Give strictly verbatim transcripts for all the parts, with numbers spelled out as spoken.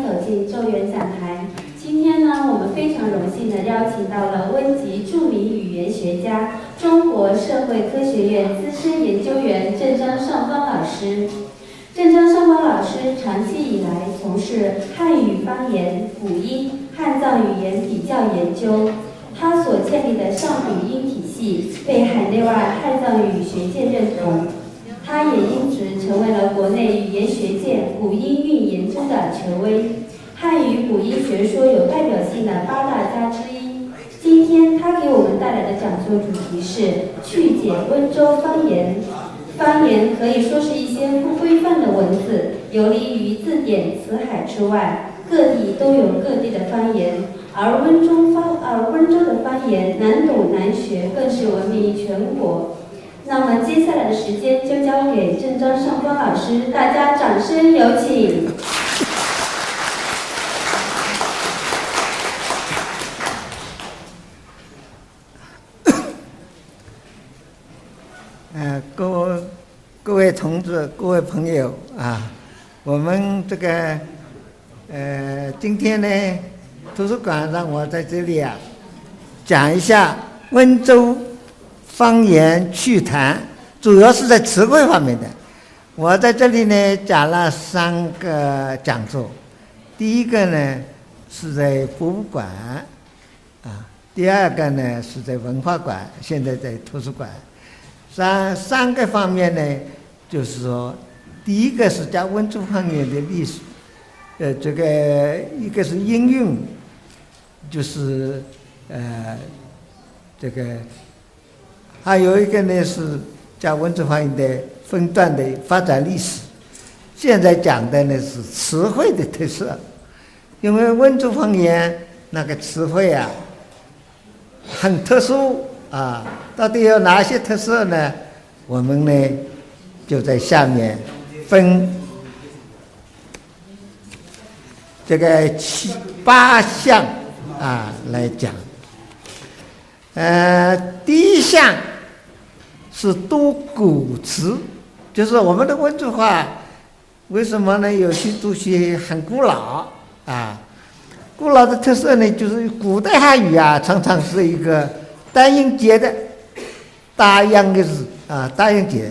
走进周园讲台。今天呢，我们非常荣幸地邀请到了温籍著名语言学家、中国社会科学院资深研究员郑张尚芳老师。郑张尚芳老师长期以来从事汉语方言、古音、汉藏语言比较研究，他所建立的上古音体系被海内外汉藏语学界认同。 他也因此成为了国内语言学界古音韵研究的权威，汉语古音学说有代表性的八大家之一。今天他给我们带来的讲座主题是趣解温州方言。方言可以说是一些不规范的文字，游离于字典词海之外，各地都有各地的方言，而温州方而温州的方言难懂难学，更是闻名于全国。 那么接下来的时间就交给郑张尚芳老师，大家掌声有请。呃，各位各位同志、各位朋友啊，我们这个呃，今天呢，图书馆让我在这里啊，讲一下温州方言趣谈，主要是在词汇方面的。我在这里呢讲了三个讲座，第一个呢是在博物馆啊，第二个呢是在文化馆，现在在图书馆。三三个方面呢，就是说，第一个是讲温州方言的历史，呃，这个一个是音韵，就是呃，这个，还有一个呢是讲温州方言的分段的发展历史。现在讲的呢是词汇的特色，因为温州方言那个词汇啊，很特殊啊，到底有哪些特色呢？我们呢就在下面分这个七八项啊来讲。呃，第一项是多古词，就是我们的温州话为什么呢？有些东西很古老啊，古老的特色呢，就是古代汉语啊，常常是一个单音节的，单样的字啊，单音节。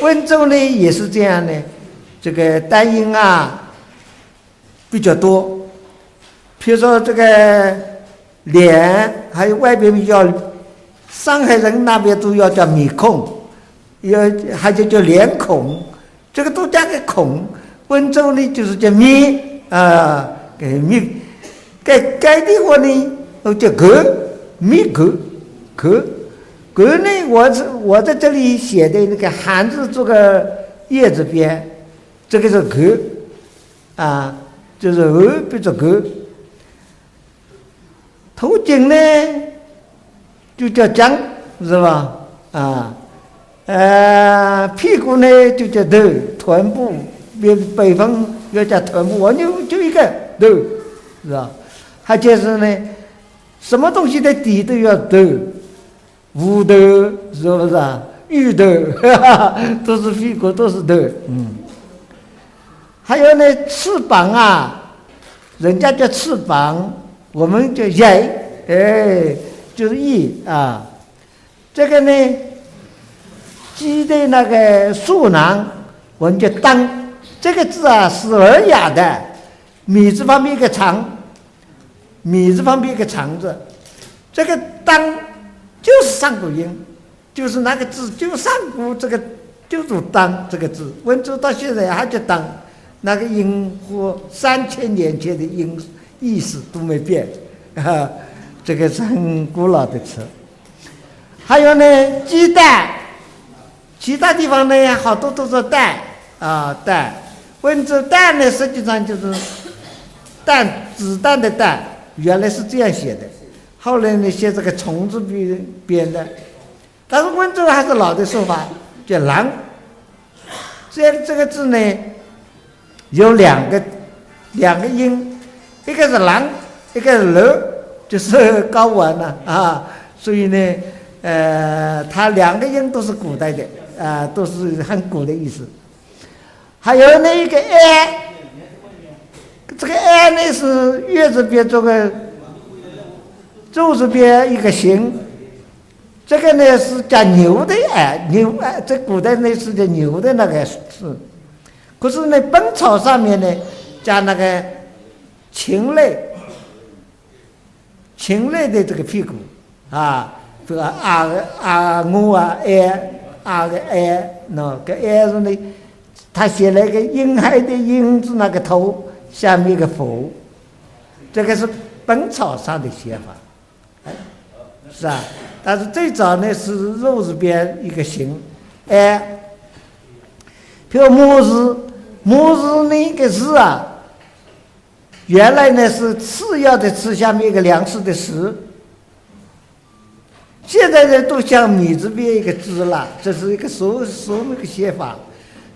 温州呢也是这样的，这个单音啊比较多。比如说这个脸，还有外边要，上海人那边都要叫面孔，要还就叫脸孔，这个都加个孔。温州呢就是叫面啊，给面，该该地方呢都叫口，面口，口。口呢，我是我在这里写的那个汉字做个叶字边，这个是口啊，就是口，不是口。 头颈呢，就叫颈，是吧？啊，呃，屁股呢就叫头，臀部，北北方要叫臀部，我就就一个头，是吧？还就是呢，什么东西的底都要头，五头，是不是啊？芋头，都是屁股，都是头，嗯。还有呢，翅膀啊，人家叫翅膀， 我们叫翼，哎，就是翼啊。这个呢，鸡的那个嗉囊，我们叫裆。这个字啊是文雅的，米字旁边一个长，米字旁边一个长字。这个裆就是上古音， 就是那个字，就上古这个，就读当这个字，温州到现在还叫当，那个音和三千年前的音意思都没变，啊，这个是很古老的词。还有呢，鸡蛋，其他地方呢好多都是蛋啊蛋，温州蛋呢实际上就是蛋，子弹的弹，原来是这样写的，后来呢写这个虫字边边的。 但是温州还是老的说法，叫狼。这这个字呢，有两个两个音，一个是狼，一个是楼，就是睾丸了啊。所以呢，呃，它两个音都是古代的，啊，都是很古的意思。还有那个哀，这个爱呢是月字边这个，周字边一个行，这个呢是叫牛的爱，牛爱，在古代呢是叫牛的那个字。可是呢，本草上面呢，叫那个禽类，禽类的这个屁股啊，这个啊啊我啊爱啊个爱，那个爱字呢，他写了一个婴孩的婴字，那个头下面一个否，这个是本草上的写法，哎，是啊。但是最早呢是肉字边一个形，哎，比如母字，母字那个字啊，原来呢是次要的次，下面一个粮食的食。现在呢都像米字边一个字了，这是一个俗俗那个写法。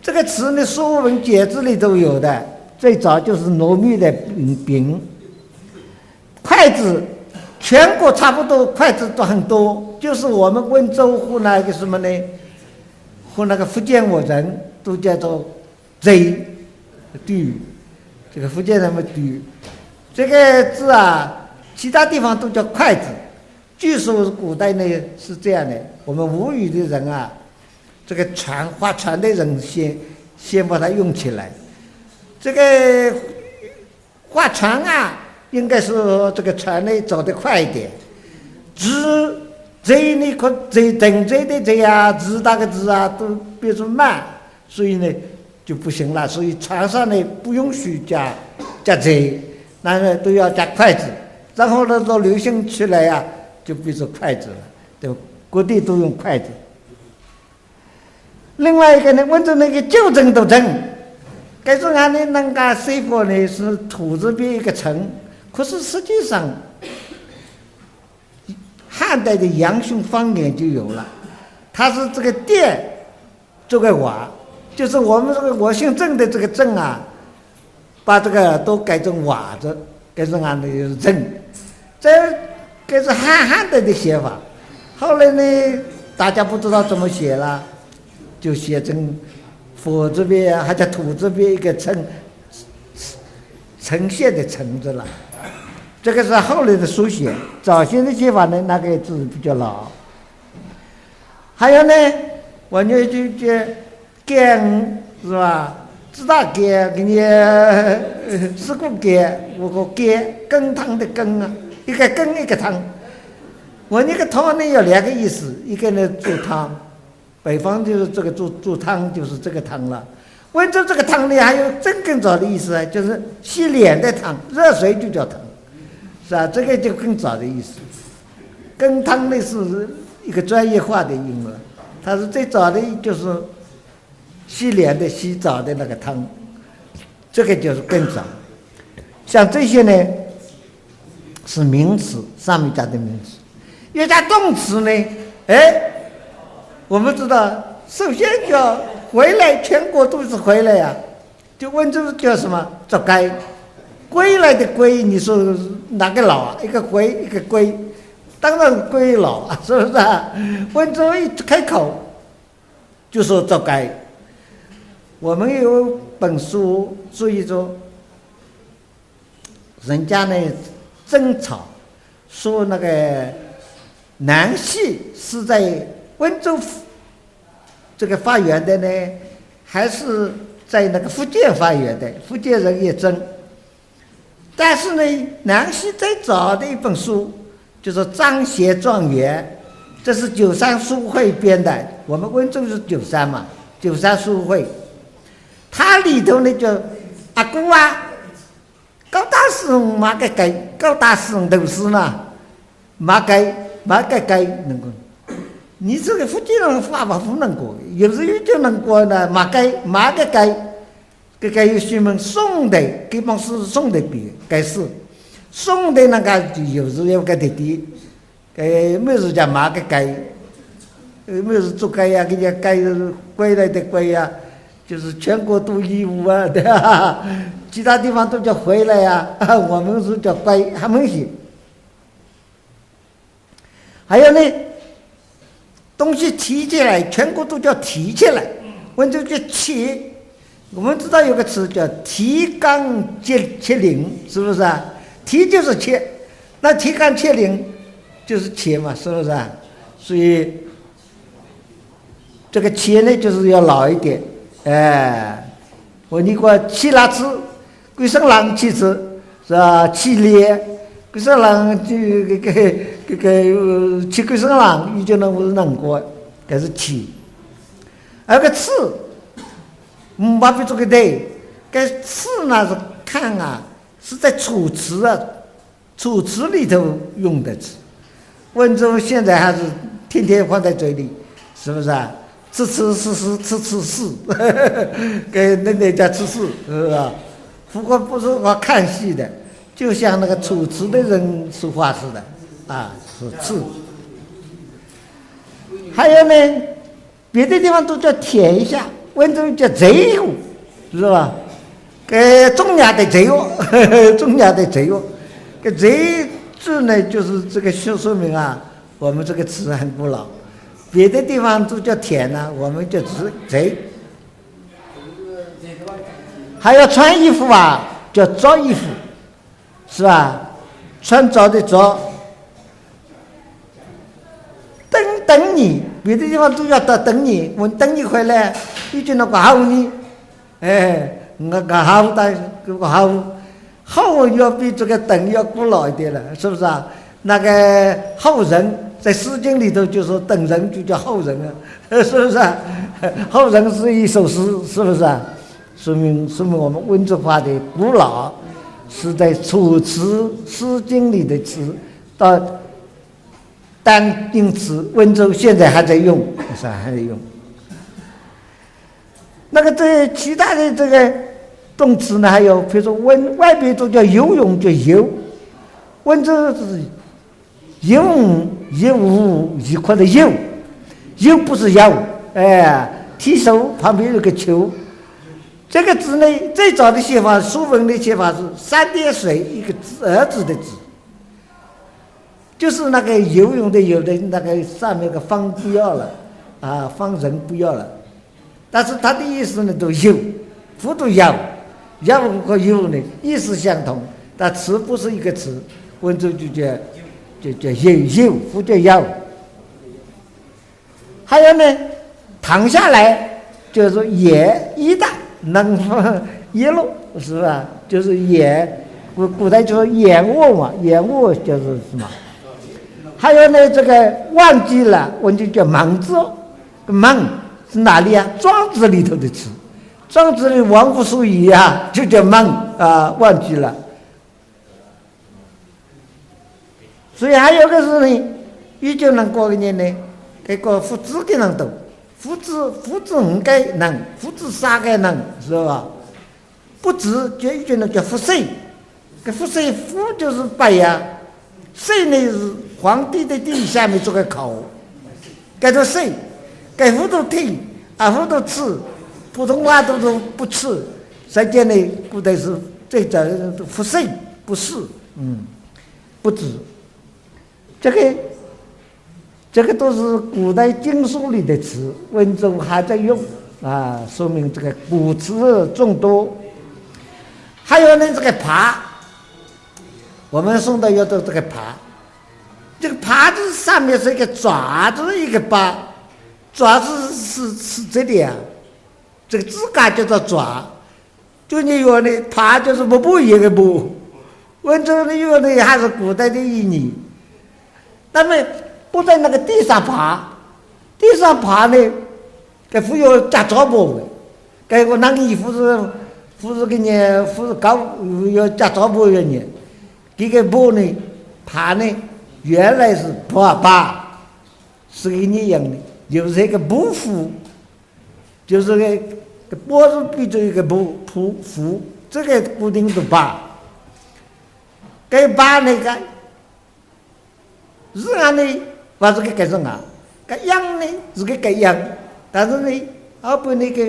这个词呢，《说文解字》里都有的，最早就是糯米的饼饼。筷子，全国差不多筷子都很多，就是我们温州和那个什么呢，和那个福建我人都叫做 嘴，对，这个福建人们对这个字啊，其他地方都叫筷子。据说古代呢是这样的，我们吴语的人啊，这个船划船的人先先把它用起来。这个划船啊，应该是这个船呢走得快一点。直，嘴呢可嘴等嘴的嘴啊，直大个直啊，都变成慢。 所以呢就不行了。所以船上呢不允许加加嘴，那呢都要加筷子，然后呢都流行起来呀，就变成筷子了，对吧？各地都用筷子。另外一个呢，温州那个九蒸都蒸，该说俺的那个水果呢是土字边一个蒸，可是实际上汉代的杨雄方言就有了，它是这个店 这个瓦，就是我们这个我姓郑的这个郑啊，把这个都改成瓦字，改成俺的就是郑。这，这是汉汉代的写法。后来呢，大家不知道怎么写了，就写成佛字边，还叫土字边一个陈，陈县的陈字了。这个是后来的书写，早先的写法呢，那个字比较老。 还有呢，我们就叫羹，是吧？知道羹，给你，呃，吃过羹，我个羹，羹汤的羹啊，一个羹一个汤。我那个汤呢有两个意思，一个呢做汤，北方就是这个做，做汤就是这个汤了。 温州这个汤呢，还有真更早的意思啊，就是洗脸的汤，热水就叫汤，是吧？这个就更早的意思。羹汤呢是一个专业化的英文，它是最早的就是洗脸的、洗澡的那个汤，这个就是更早。像这些呢， 是名词，上面加的名词。要加动词呢，哎，我们知道，首先叫回来，全国都是回来呀，就温州叫什么？捉鸡。归来的归，你说哪个老啊？一个归，一个归，当然归老啊，是不是啊？温州一开口就说捉鸡。我们有本书注意说， 人家呢争吵，说那个南戏是在温州这个发源的呢，还是在那个福建发源的？福建人也争。但是呢，南戏最早的一本书就是《张协状元》，这是九三书会编的，我们温州是九三嘛，九三书会。它里头呢叫阿哥啊， 高大师兄卖个鸡，高大师兄读书呢，卖鸡，卖个鸡，能够。你这个福建人话嘛不能过，有时候就能过呢，卖鸡，卖个鸡，这个有些门宋代，这帮书是宋代编的，该是宋代那个有时候有个特点， 哎，没事叫卖个鸡，呃，没事捉鸡呀，搿叫鸡是归来的归呀，就是全国都一无啊，对吧？其他地方都叫回来呀，我们是叫归，还没写。还有呢，东西提起来，全国都叫提起来，温州叫起，我们知道有个词叫提纲挈挈领，是不是啊？提就是挈，那提纲挈领就是挈嘛，是不是啊？所以这个挈呢，就是要老一点。哎，我念过挈拉子，归身浪挈子，是吧？挈链，归身浪就搿个搿个呃挈归身浪，伊就能勿是能过，搿是挈。而个刺，嗯，把比作个对，搿刺呢是看啊，是在楚辞啊，楚辞里头用的词。温州现在还是天天放在嘴里，是不是啊？吃吃吃吃吃吃吃，给那那叫吃吃，是不是啊？不过不是我看戏的，就像那个楚辞的人说话似的，啊，是吃。还有呢，别的地方都叫舔一下，温州叫贼一下，是吧？呃，中亚的贼哦，中亚的贼哦，搿贼字呢，就是这个说说明啊，我们这个词很古老。别的地方都叫舔呢，我们叫贼。还要穿衣服啊，叫着衣服，是吧？穿着的着。等等你，别的地方都要到等你，问等你回来，一句那个好你，哎，我个好，但是个好，好要比这个等要古老一点了，是不是啊？那个候人在《诗经》里头就说等人就叫候人啊，是不是啊？候人是一首诗，是不是啊？说明说明我们温州话的古老是在楚辞《诗经》里的词，到但因此温州现在还在用，是吧？还在用。那个这其他的这个动词呢，还有比如说温外边都叫游泳，叫游，温州是游泳，游泳，一块的游，游不是游，哎，提手旁边有个球。这个字呢，最早的写法，书文的写法是三点水一个字，儿子的子，就是那个游泳的游的那个上面个方不要了，啊，方人不要了。但是它的意思呢，都游，不都游，游和游呢，意思相同，但词不是一个词，温州就叫就叫游游，不叫游。还有呢，躺下来就是也一大能一路，是吧？就是也，古古代就说仰卧嘛，仰卧就是什么？还有呢，这个忘记了，我们就叫忘记，忘记是哪里啊？庄子里头的词，庄子里忘乎所以啊，就叫忘记啊，忘记了。所以还有个事呢，一九能过个年呢，该个勿知个人多，勿知勿知五个人，勿知啥个人，是吧？不知就一九能叫勿识，搿勿识勿就是勿呀，识呢是皇帝的帝下面做个口，该个识，该勿读听，啊勿读吃，普通话都是不吃，实际呢，古代是最早的勿识，不识，嗯，不知。这个这个都是古代经书里的词，温州还在用啊，说明这个古词众多。还有呢，这个爬，我们宋代要读这个爬，这个爬字上面是一个爪子一个巴，爪子是是这里啊，这个指甲叫做爪，就你有的爬就是木木一个木，温州的有的还是古代的意义。那么不在那个地上爬，地上爬呢，搿勿要脚着爬的，搿个那个勿是勿是个呢，勿是高，要脚着爬的呢。这个爬呢，爬呢，原来是爬爬，是个那样的，就是一个匍匐，就是个个匍是比作一个匍匐匐，这个固定的爬。该爬那个 字啊呢，勿是个搿字啊，搿样呢是个搿样，但是呢，后边那个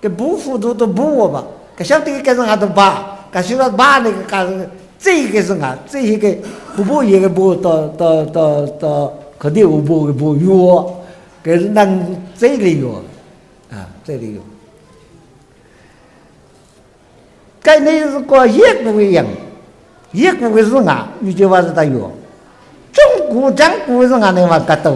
搿匍匐都都匍匐吧，搿晓得搿字啊都爬，搿晓得爬那个搿是这个字啊，这一个不不一个不到到到到肯定有不个不有，搿是能这个有啊，这个有。搿呢是个一个一样，一个个是啊，有句话是得有，中国讲个是啊，那么个多。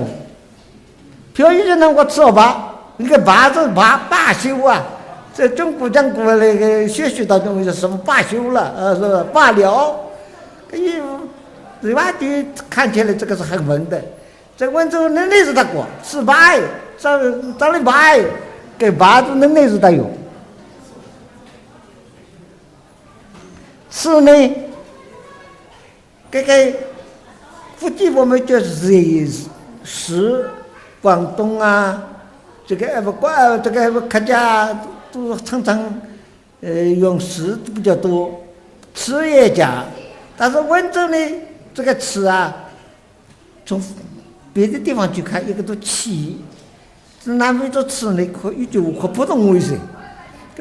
譬如有些人我吃吧，那个罢是罢罢休啊，在中国讲过那个学习当中有什么罢休了，呃，是吧？罢了，哎，对吧？就看起来这个是很文的。在温州能力是得过，是罢，张张力罢，给罢都能力是得有。是呢，这个福建我们就是是广东啊，这个呃不过这个客家都常常呃用是比较多，吃也讲，但是温州呢这个吃啊，从别的地方去看，一个都吃，是南美洲吃呢，可以就和普通话一样。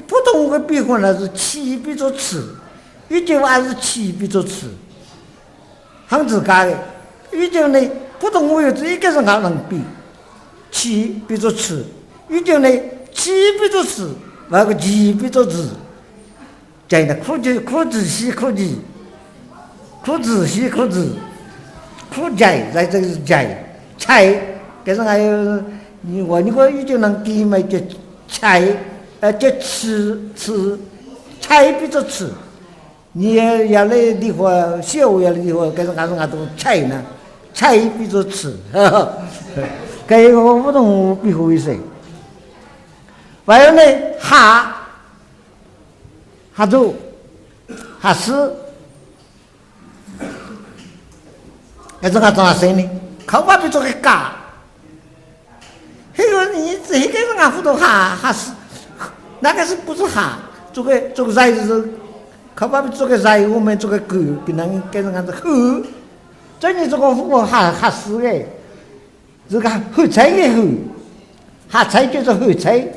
普通话的变化呢是吃变做吃，有句话是吃变做吃，很自家的。有句呢，普通话有这一个人也能变，吃变做吃，有句呢，吃变做吃，那个吃变做吃。真的，可仔可仔细可仔，可仔细可仔，可仔，在这个仔，吃，可是还有，你我你个有句能给嘛，叫吃，呃，叫吃吃，吃变做吃。你也也来的话，笑也来的话，可是还是俺都吃呢，吃变做吃，哈哈。搿个我不懂，我比划一声。还有呢，哈，哈走，哈死。 搿种啊，种啊，谁呢？靠外边做个家。嘿个，你这个人啊，糊涂哈，哈是，那个是不是哈？做个做个在是，靠外边做个在，我们做个狗，给人跟人家是吼。这你这个糊涂哈，哈是哎。 是个后菜个后，下菜就是后菜，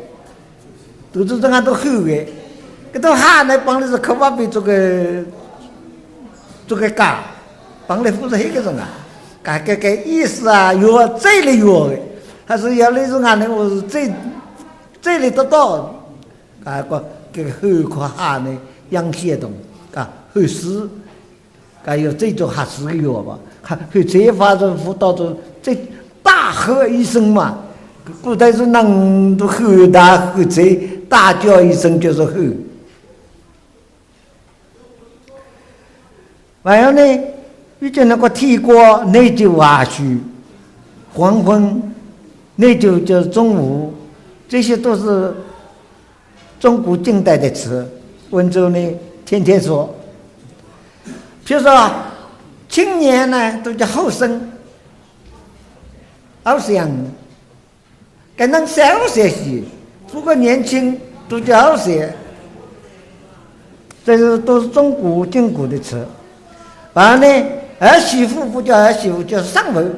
都是这样都后个。搿种哈呢，帮的是客话比这个这个家，帮的不是黑个人啊，搿个个意思啊，有这里有的，还是要的是俺呢，我是这这里得到，啊，个这个后可哈呢，养些东啊，后事。 还有这种哈是个有吧？还有这发展辅导中，这大喝一声嘛，古代是能都吼大吼这大叫一声就是吼。还有呢，以前那个天光，那就下去，黄昏，那就叫中午，这些都是 中国近代的词，温州呢天天说。譬如说，青年呢都叫后生，后生，搿能小学生，不过年轻都叫后生，这是都是中国近古的词。然后呢，儿媳妇不叫儿媳妇，叫上门。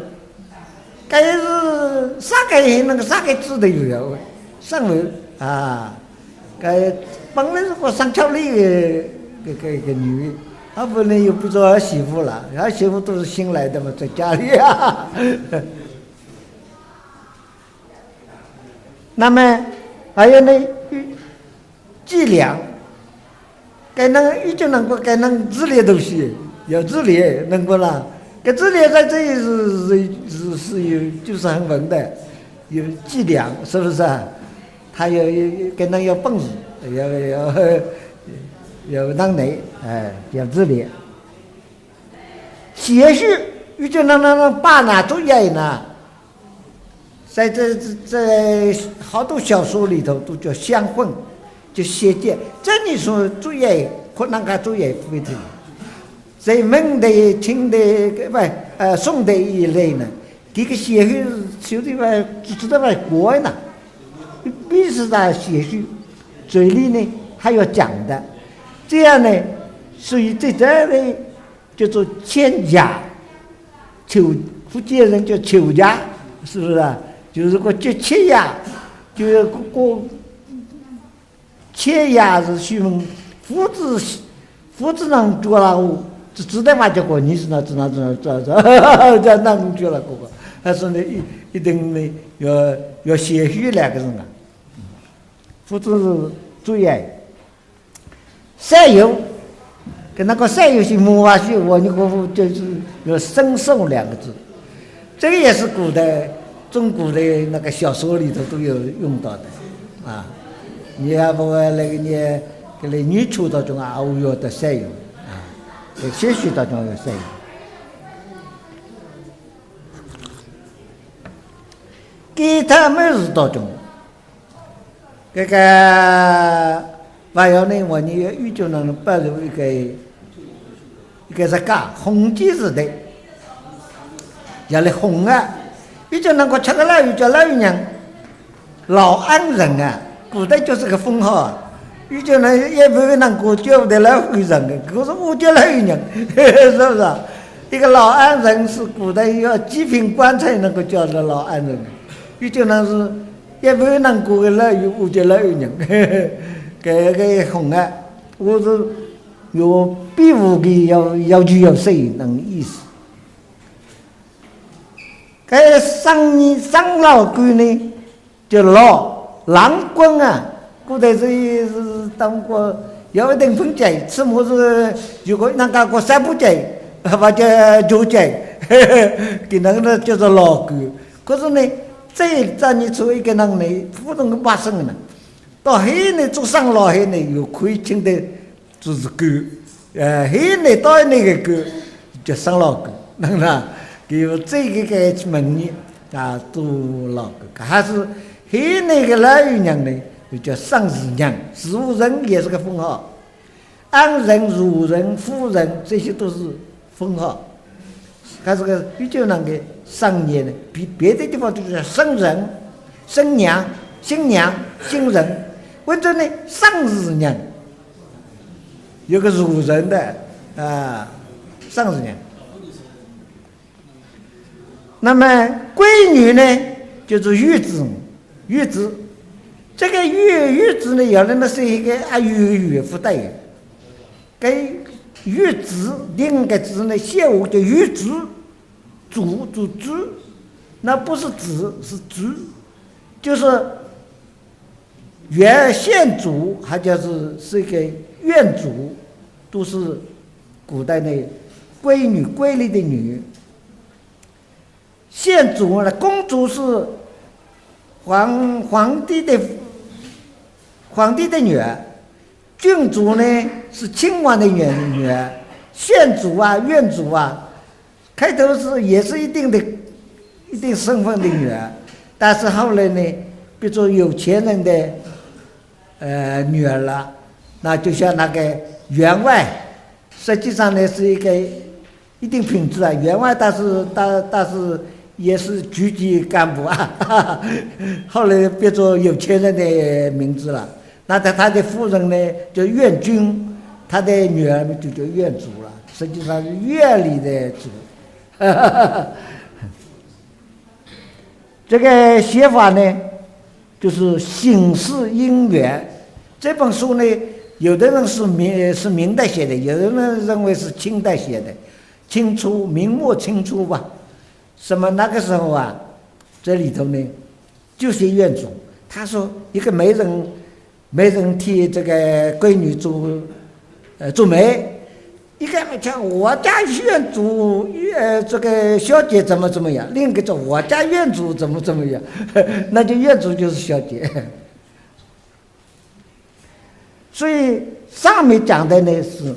搿是啥个那个啥个字都有呀，上门啊，搿本来是个上桥里个搿个一个女的，她本来又不做儿媳妇了，儿媳妇都是新来的嘛，在家里啊。那么还有呢， 计量，搿能一直能够搿能自立东西，要自立能够啦。搿自立在这里是是是是有就是很稳的，有计量，是不是啊？他有有有搿能有本事，有有有能耐，哎，要自立。些许，一直能能能把那做一呢。 在这这这好多小说里头都叫相混，就写见。这你说作业，困难个作业不会的。在明代、清代，不，呃，宋代以来呢，这个歇后是就是外只知道外国呢，必须在歇后嘴里呢还要讲的，这样呢，所以在这里 叫做欠家，求，福建人叫求家，是不是啊？就是个叫欠家，就是个个欠家是说明父子父子能做了，只知道嘛，结果你是那只能只能只能叫能做了，哥哥，还是呢一一定呢要要歇后两个人啊，父子是最爱。山药，跟那个山药是木瓜树，我那个就是有生寿两个字。这个也是古代，中国的那个小说里头都有用到的，啊。你要不那个你，搿个泥鳅当中啊，也有的山药，啊，这些书当中有山药。给他们是当中， 搿个还有呢，我伲有叫人摆了一个，一个是讲红记字的，也来红啊。有叫人家吃个老，有叫老人，老安人啊，古代就是个封号啊。有叫人也不能过叫的老安人啊，可是我叫老人，是不是啊？一个老安人是古代要祭品棺材能够叫做老安人，有叫人是 也不能过个老有，我叫老有人，搿个红啊，我是有比武的要，要求要谁能意思。搿生意生老鬼呢，叫老，郎官啊，古代是，是当过要一定分界，起码是如果人家过三步界，或者九界，给那个呢叫做老鬼。 可是呢，这一只泥鳅一个人呢，普通个百姓呢，到后来做生老后呢，又可以请的做是官，呃，后来到那个官叫生老官，能啦，有这个个门呢，啊，做老官，还是后来个老有人呢，又叫生事人，事务人也是个封号。 安人、主人、夫人，这些都是封号。它这个比较那个商业呢，比别的地方就是生人、生娘、新娘、新人，温州呢生事人，有个主人的啊，生事人。 那么闺女呢，就是玉子，玉子。这个玉，玉子呢，原来呢是一个啊，玉，玉不带的。跟玉子，另一个子呢，写法叫玉子，祖，祖子，那不是子，是子，就是 原县主，还就是是一个院主，都是古代的闺女，闺里的女。县主呢，公主是皇，皇帝的，皇帝的女儿，郡主呢是亲王的女儿，女儿。县主啊，院主啊， 开头是也是一定的，一定身份的女儿，但是后来呢，变成有钱人的，呃，女儿了。那就像那个员外，实际上呢是一个一定品质啊，员外但是，但，但是也是局级干部啊，后来变成有钱人的名字了。 那他，他的夫人呢，叫院君，他的女儿呢，就叫院主了，实际上是院里的主。这个写法呢，就是《醒世姻缘》。这本书呢，有的人是明，是明代写的，有的人认为是清代写的，清初，明末清初吧。什么那个时候啊，这里头呢， 就写院主。他说一个媒人，媒人替这个闺女做，呃，做媒，一个讲我家院主，呃，这个小姐怎么怎么样，另一个说我家院主怎么怎么样，那就院主就是小姐。所以上面讲的呢是，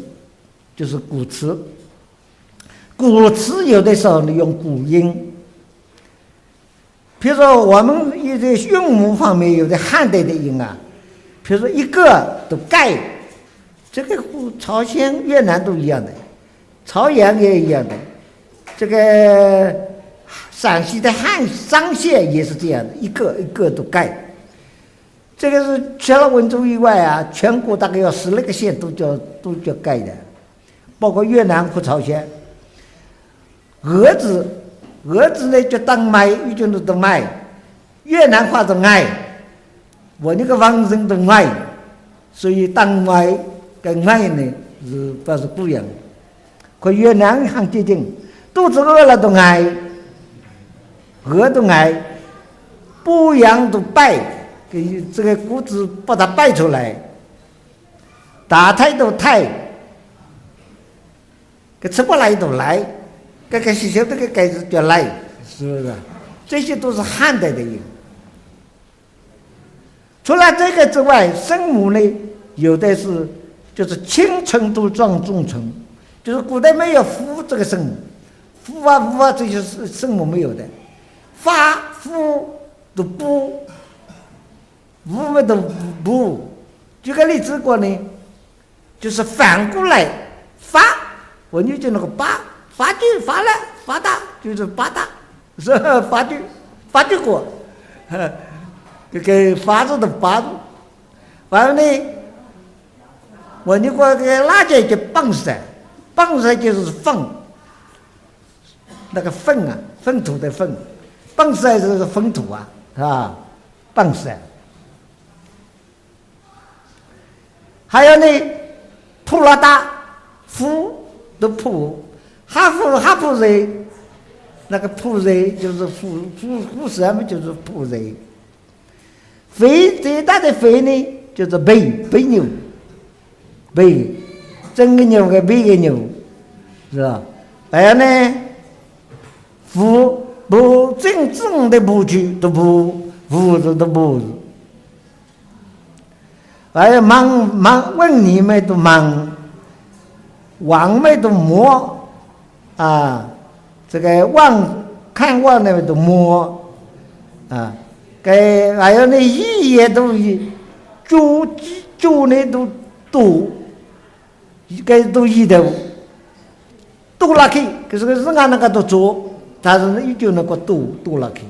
就是古词，古词有的时候呢用古音， 比如说我们一些韵母方面有的汉代的音啊，比如说一个读盖，这个朝鲜、越南都一样的，朝阳也一样的，这个陕西的汉商县也是这样的，一个一个读盖。这个是除了温州以外啊，全国大概有十来个县都叫，都叫盖的，包括越南和朝鲜。 儿子，儿子呢叫当麦，越南读当麦，越南话读爱，我那个方言读爱，所以当麦跟爱呢是表示不一样。可越南很接近，肚子饿了读爱，饿读爱，不一样读拜，给这个肚子把它拜出来。大太都太，搿吃不来都来，搿个学校搿个改字叫来，是不是？这些都是汉代的音。除了这个之外，声母呢，有的是就是轻声都装重声，就是古代没有fu这个声母，fu啊、u啊这些是声母没有的，fa、fu都不，u嘛都不。举个例子讲呢，就是反过来，发，我们就那个八，发就发了，发大就是八大，是吧？发就发就过，这个发字的发字。完了呢，我们讲这个辣椒叫棒塞，棒塞就是粪，那个粪啊，粪土的粪，棒塞就是粪土啊，是吧？棒塞。还有呢，普拉达，普都普，哈普哈普人，那个普人就是普普普什么就是普人。肥，最大的肥呢，就是肥肥牛，肥，真个牛跟肥个牛，是吧？还有呢，不不真正的不去的不，不字的不字。还有忙忙问你们的忙，望们的望啊，这个望，看望那个的望啊，该还有那一也都一，就就那都都，该都一头。 多拉去，可是个是俺那个都做，但是呢，依旧那个多多拉去。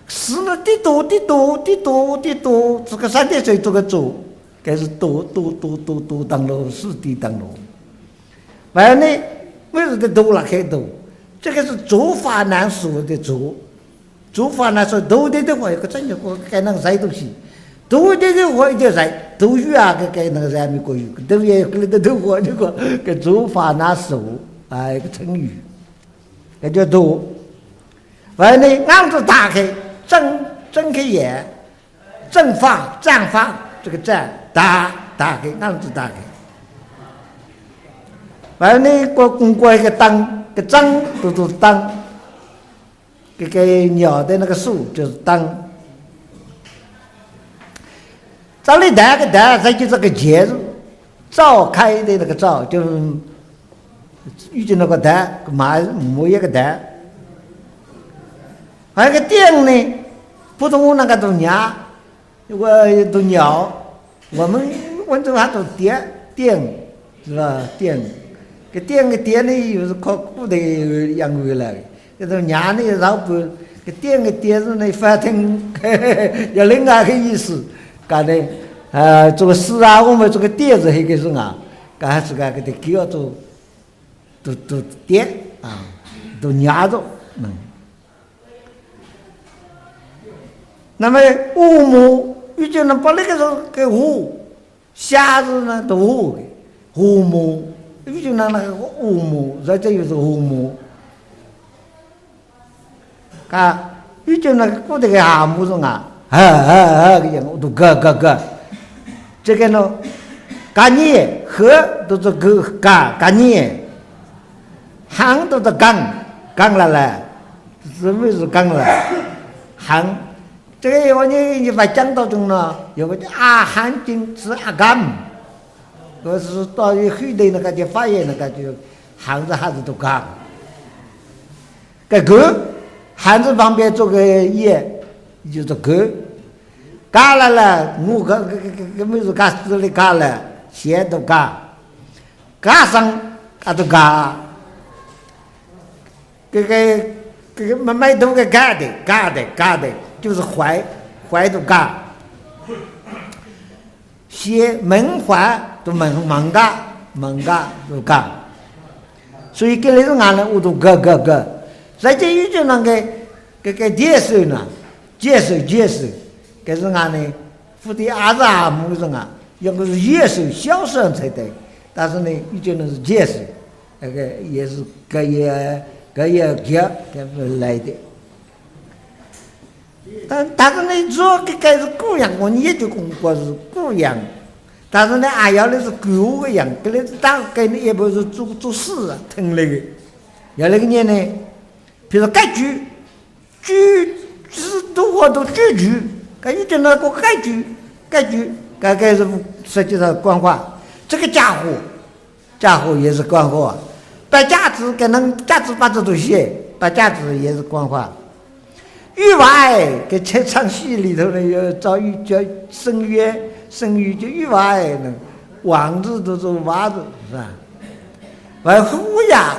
是呢，滴多滴多滴多滴多，这个三点水这个做，该是多多多多多当中，是的当中。完了呢，为什么多拉去多？这个是做法难说的做。 做法难说，多的的话，有个真有个该能塞东西。多的的话，一定塞，多语啊，该该能塞没过语，多也可能的多话，这个个做法难说，哎，一个成语，该叫多。完了呢，俺子打开，睁，睁开眼，睁发，张发，这个张，打，打开，俺子打开。完了呢，过公过一个当，个张，都都当。 这个鸟的那个树就是当。照理谈个谈，它就这个节日，召开的那个召，就是遇见那个谈，嘛没一个谈。还有个店呢，普通那个都娘， 我都鸟，我们温州话都店店，是吧？店，个店个店呢，又是靠古代养过来的。这种娘呢，老板，个店个店是呢，发厅，要另外个意思，讲的，呃，这个是啊，我们这个店是黑个是啊，讲是个个的叫做，都都店啊，都娘着，嗯。 那么乌木，有些人把那个是个乌，瞎子呢都乌的，乌木，有些人那个乌木，这这又是乌木。啊，有些人那个古代个阿木是啊，哈哈哈个样，都咯咯咯。这个呢，嘎尼，和都是咯嘎嘎尼。 行都是讲，讲了嘞，什么是讲了？行，这个我呢，你把讲到中呢，有个叫阿含经是阿甘，我是到一后头那个就发现那个就行字还是都讲。个个，含字旁边做个也，就是个。讲了嘞，我个个个个个没有讲字里讲了，写都讲。 嘎声，嘎都嘎。这个这个没没头个嘎的，嘎的，嘎的，就是怀，怀都嘎。写门环都门门嘎，门嘎都嘎。所以搿里是俺呢，我都咯咯咯。再就有就那个这个介手呢，介手介手，搿是俺呢， 福地阿是阿木是啊，要个是野兽小生才对，但是呢，以前呢是介手，那个也是搿也搿也搿搿来的。但但是呢，主要搿个是古阳，我研究功过是古阳，但是呢，阿要来是鬼话个样，搿来是当搿呢一般是做做事啊，吞来个。要来个人呢，比如说搿句，句是都话都句句，搿一定那个搿句，搿句，搿个是实际上官话。这个家伙，家伙也是官话啊。摆架子，搿能架子摆子都写，摆架子也是官话。 玉娃哎，搿唱戏里头呢，有赵玉叫沈玉，沈玉叫玉娃哎，那王字都是娃字，是吧？还有虎牙，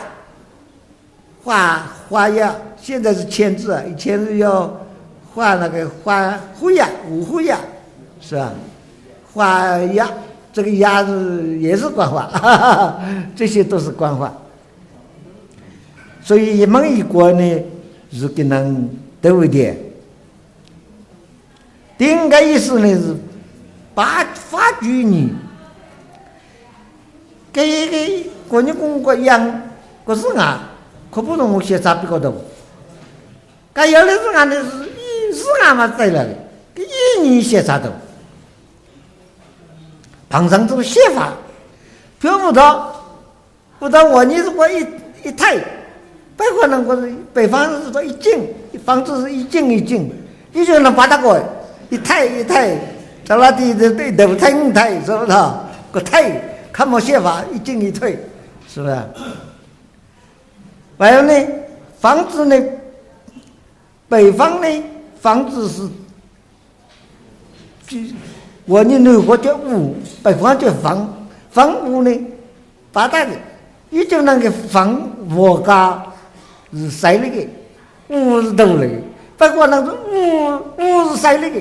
花，花牙，现在是签字啊，以前是要画那个花，虎牙，五虎牙，是吧？花牙，这个牙是也是官话，这些都是官话。 所以一门一过呢，是搿能对勿对？第五个意思呢是，八，八句呢，搿一个国语公国一样，搿是啊，可不能写差别高头。搿原来是啊，那是一是啊嘛对了，搿一年写差头，碰上这个写法，看勿到。 不但我呢是我一，一太，北方人我是，北方是说一进，一方子是一进一进，一进能八大个，一太一太，到了第，第，第，头太五太，是不是啊？个太，看没写法，一进一退，是不是？还有呢，房子呢，北方呢，房子是 就，我呢，南国叫屋，北方叫房，房屋呢，八大个，也就那个房，屋家是细了个，屋是大了个，不过那个屋，屋是细了个，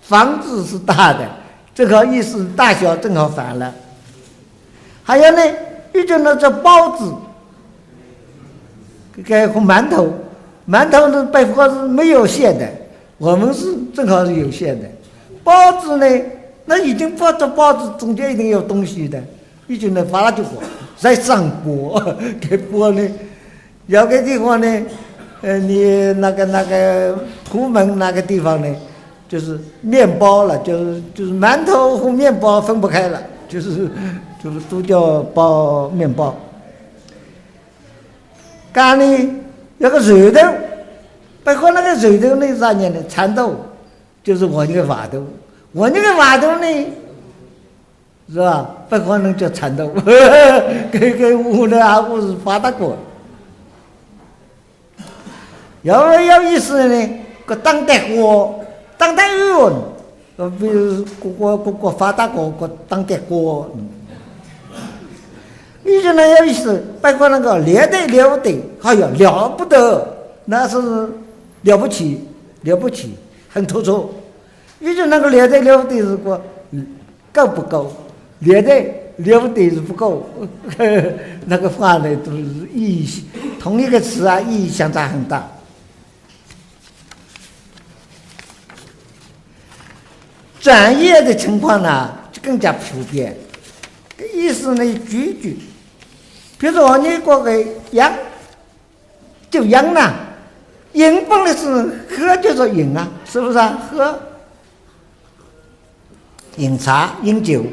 房子是大的，这个意思大小正好反了。还有呢，也就那叫包子，这个和馒头，馒头呢，北方是没有馅的， 我们是正好是有馅的。包子呢，那已经包着包子，中间一定有东西的，已经能发了就过，再上锅，搿锅呢，有个地方呢，呃，你那个，那个图门那个地方呢，就是面包了，就是，就是馒头和面包分不开了，就是，就是都叫包面包。 讲呢，有个馒头，不过那个馒头呢，啥人呢？蚕豆，就是我那个外头，我那个外头呢，是吧？不可能叫蚕豆，搿个屋呢，还不是发达过。要，要意思呢，个当得过，当得过，呃，比如各个，各个发达国，个当得过，嗯。 以前呢有意思，包括那个了得了得，哎呀，了不得，那是了不起，了不起，很突出。以前那个了得了不得是个，嗯，够不够？了得了不得是不够，那个话呢，都是意义，同一个词啊，意义相差很大。 展业的情况呢，就更加普遍。搿意思呢，句句，比如说你搞个羊，就羊呢，羊本来是喝叫做羊啊，是不是啊？喝。 饮茶、饮酒，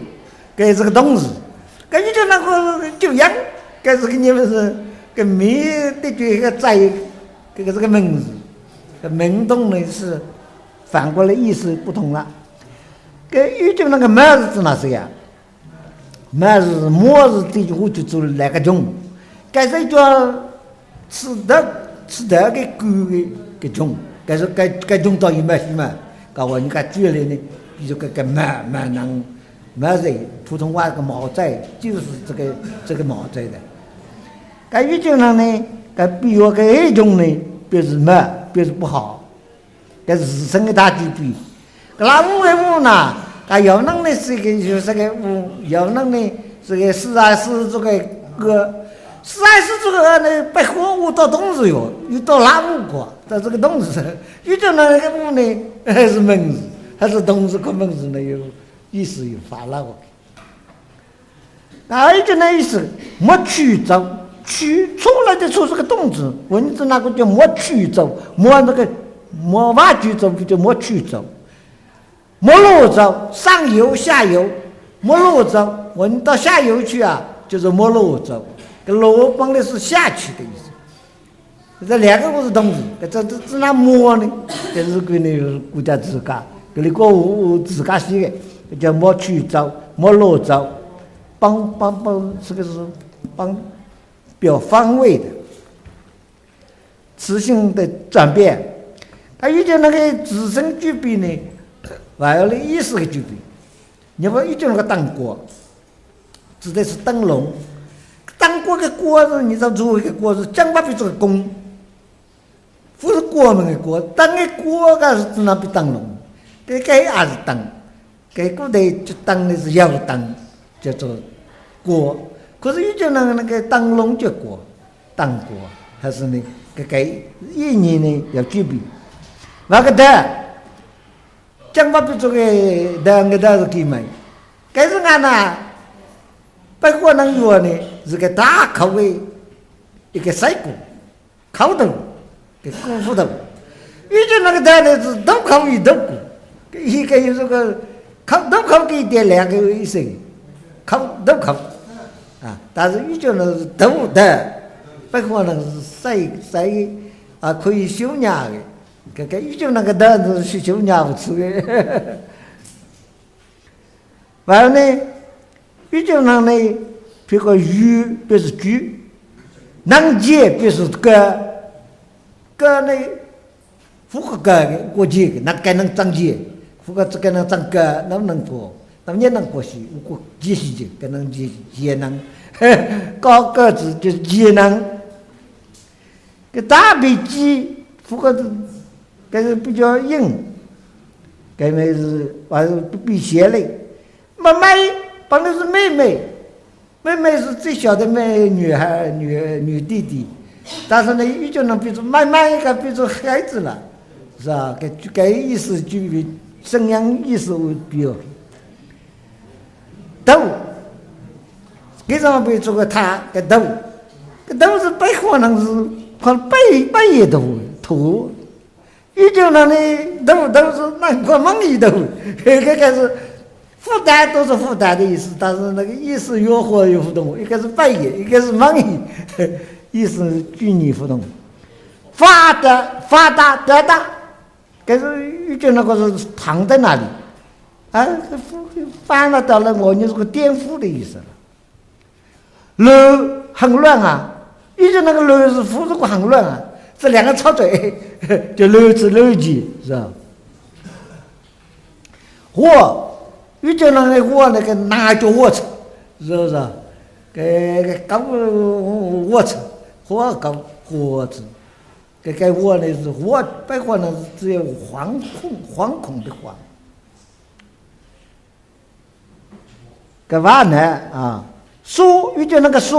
搿是个动词。搿你就那个就羊，搿是个你们是个名的就一个在，搿个是个名词，搿名动呢是反过来意思不同了。搿有句那个么字是指哪些呀？ 么字，么字对句话句子来个穷，搿是一句吃得，吃得个句个，个穷，搿是搿，搿穷到伊么西么，搿话人家举例呢，比如搿个么，么能，么字，普通话个么字，就是这个，这个么字的。搿有句呢，搿比喻个穷呢，表示么，表示不好。 搿是自身个大地比。搿拉五个五呢，搿有能力是个，就是个五，有能力是个四啊四这个个，四啊四这个呢，北方五到东是有，有到拉五个，到这个东是，有种那个五呢，还是门字，还是东字跟门字呢，有意思有发拉个。 还有一句呢意思，没去走，去，出来的出是个动词，文字那个叫没去走，没那个，没挖去走，就没去走。没路走，上游下游，没落着，我们到下游去啊，就是没落着。搿落本来是下去的意思。这两个字是动词，搿这这这哪摸呢？搿是归呢国家自家，搿里国自家写的，叫没去着，没落着，帮帮帮，这个是帮表方位的。 词性的转变。它有点那个词性转变呢，还有了意思的转变。你看有点那个灯光，指的是灯笼。灯光的光是，你知道做一个光是讲白比这个光，不是光明的光，灯的光还是指那比灯笼，这个也是灯。 搿古代就当的是油灯，叫做光。可是有种人那个灯笼叫光，灯光，还是呢，搿个意义呢要区别。那个的，讲法比这个的，搿个的是给买，搿是俺呢，不过能有呢，是个大口味，一个水果。 口头，搿功夫头。有种那个道理是大口与大果，搿应该有这个口，大口搿一点两个意思，口，大口。啊，但是有种呢是大的，不可能是水，水啊，可以修养的。搿个有种那个道是修养不出的。然后呢， 有种人呢，譬如讲有表示举，能举表示高，高呢，不可高的，我举，那该能长举，不过这个能长高，能不能过？那么也能过去，我过举起去，该能举，举能，高个子就是举能。 搿大髀肌，不过是，搿是比较硬，搿么是还是比较斜嘞。妹妹，本来是妹妹，妹妹是最小的妹，女孩，女，女弟弟。但是呢，有种人比作妹妹，还比作孩子了，是吧？搿，搿意思就比，声音意思会比较 头，搿上面做个他个头，搿头是白话人是看白，白也头，头。有种人呢，头，头是难看梦里头，搿个是复旦都是复旦的意思，但是那个意思越说越不同，一个是白也，一个是梦里，意思是举你不同。发达，发达，得达， 搿是有种人讲是躺在那里，啊，翻了倒了，我就是个颠覆的意思了。乱，很乱啊，有种人个乱是不是个很乱啊，这两个操作，就乱之乱之，是吧？火，有种人个火那个拿就火车，是不是？搿个搞火车，火搞火车。 搿个火呢是火，白话呢是只有惶恐，惶恐的惶。搿话呢啊，沙，有点那个沙，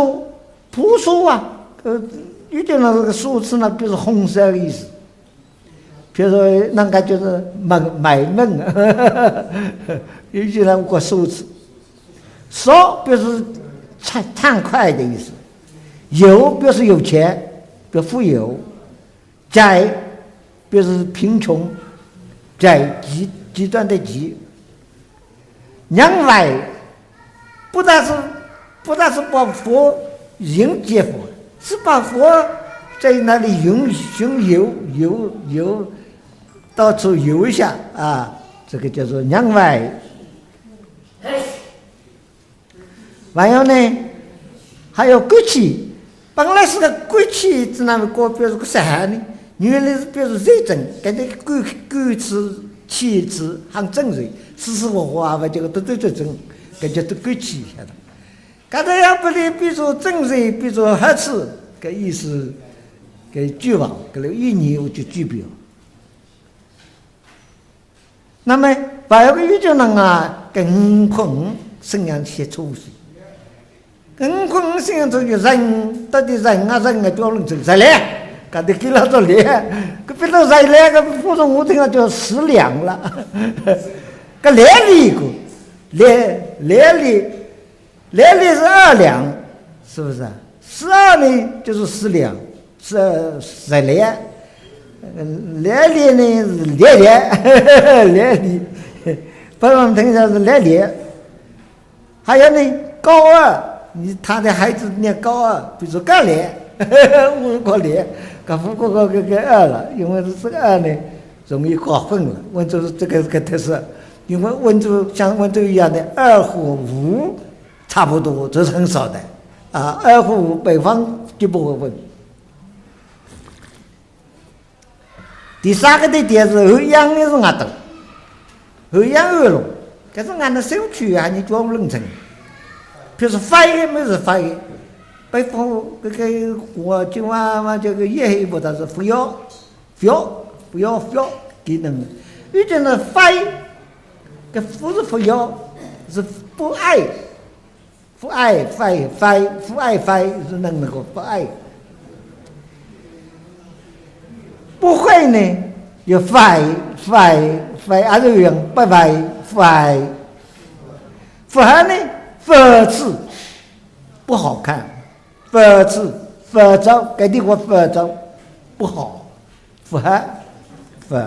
破沙啊，呃，有点那个沙字呢，就是红色的意思。比如说，那个就是闷，闷闷，有些人过沙字。沙表示畅，畅快的意思，有表示有钱，表富有。 极，表示贫穷，极，极，极端的极。人为，不但是，不但是把佛迎接佛，是把佛在那里寻，寻游，游，游，到处游一下啊，这个叫做人为。 还有呢，还有骨气，本来是个骨气，只那么个表示个啥呢？原来是表示热忱，搿个骨，骨气，气气，很正直，是是我我啊，这个都对对正，搿叫做骨气，晓得。搿个要不然比作正直，比作黑气，搿意思，搿句话，搿个意义我就举表。 那么，还有个有种人啊，搿五困身上写错字。搿五困身上就人，到底人啊人啊，叫人成人来，搿个给老早来，搿别人人来，搿普通话听啊叫食粮了。搿来了一个，来，来了， 来了是二两，是不是啊？十二呢，就是十两，十，十两。嗯，来了呢，是来了，来了。不然等一下是来了。还有呢，高二，你他的孩子念高二，比如说高二，五个高二，搞不过个个个二了，因为是这个二呢，容易搞混了。温州是这个个特色，因为温州像温州一样的二和五差不多，这是很少的啊。二和五北方就不会混。 第三个特点是后阳的是外头，后阳后弄，搿是俺的小区啊，你叫不能成。譬如说发言，没是发言，北方搿个我今晚嘛这个也黑不，但是不要，不要，不要，不要，给弄。有的人发言，搿不是不要，是不爱。 不爱，不爱，不爱，不爱，是那那个不爱。不会呢，有不爱，不爱，不爱，还是有人不爱，不爱。不好呢，不吃，不好看，不吃，不着，该地方不着，不好。 不好，不好。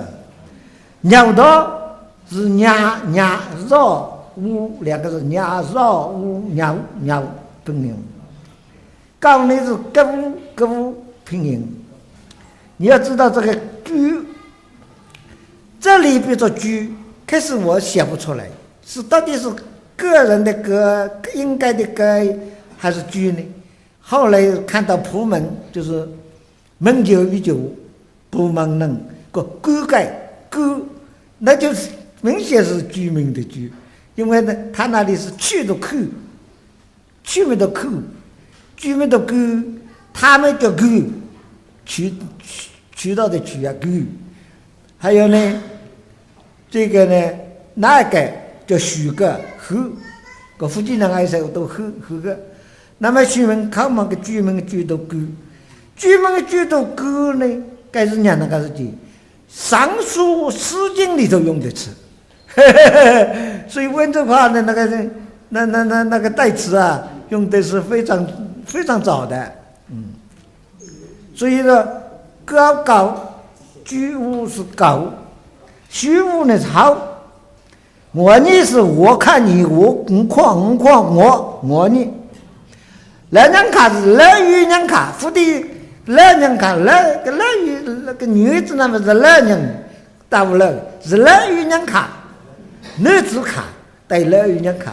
尿道是尿，尿道，五，两个字，尿道，五，尿，尿，不能。高呢是高，高拼音。你要知道这个居，这里比作居，开始我写不出来，是到底是个人的个，应该的个，还是居呢？后来看到普门，就是 门前有一句，不门人，个居盖，居，那就是明显是居民的居，因为呢，他那里是区的区，区民的区，居民的居，他们叫居，渠，渠，渠道的渠啊，居。还有呢， 这个呢，那个叫许个，许，个福建人还是都许，许个。那么居民，靠么个居民居都居，居民居都居呢，该是娘那个事情，上述《诗经》里头用的词。所以温州话的那个，那，那，那，那个代词啊，用的是非常，非常早的。嗯。所以说，高高，居无是高， 虚无呢是好。我呢是我看你，我，我看，我看，我，我呢。老娘家是老有娘家，不对，老娘家，老，个老有，那个女子那么是老娘，大不老，是老有娘家，男子家，带老有娘家，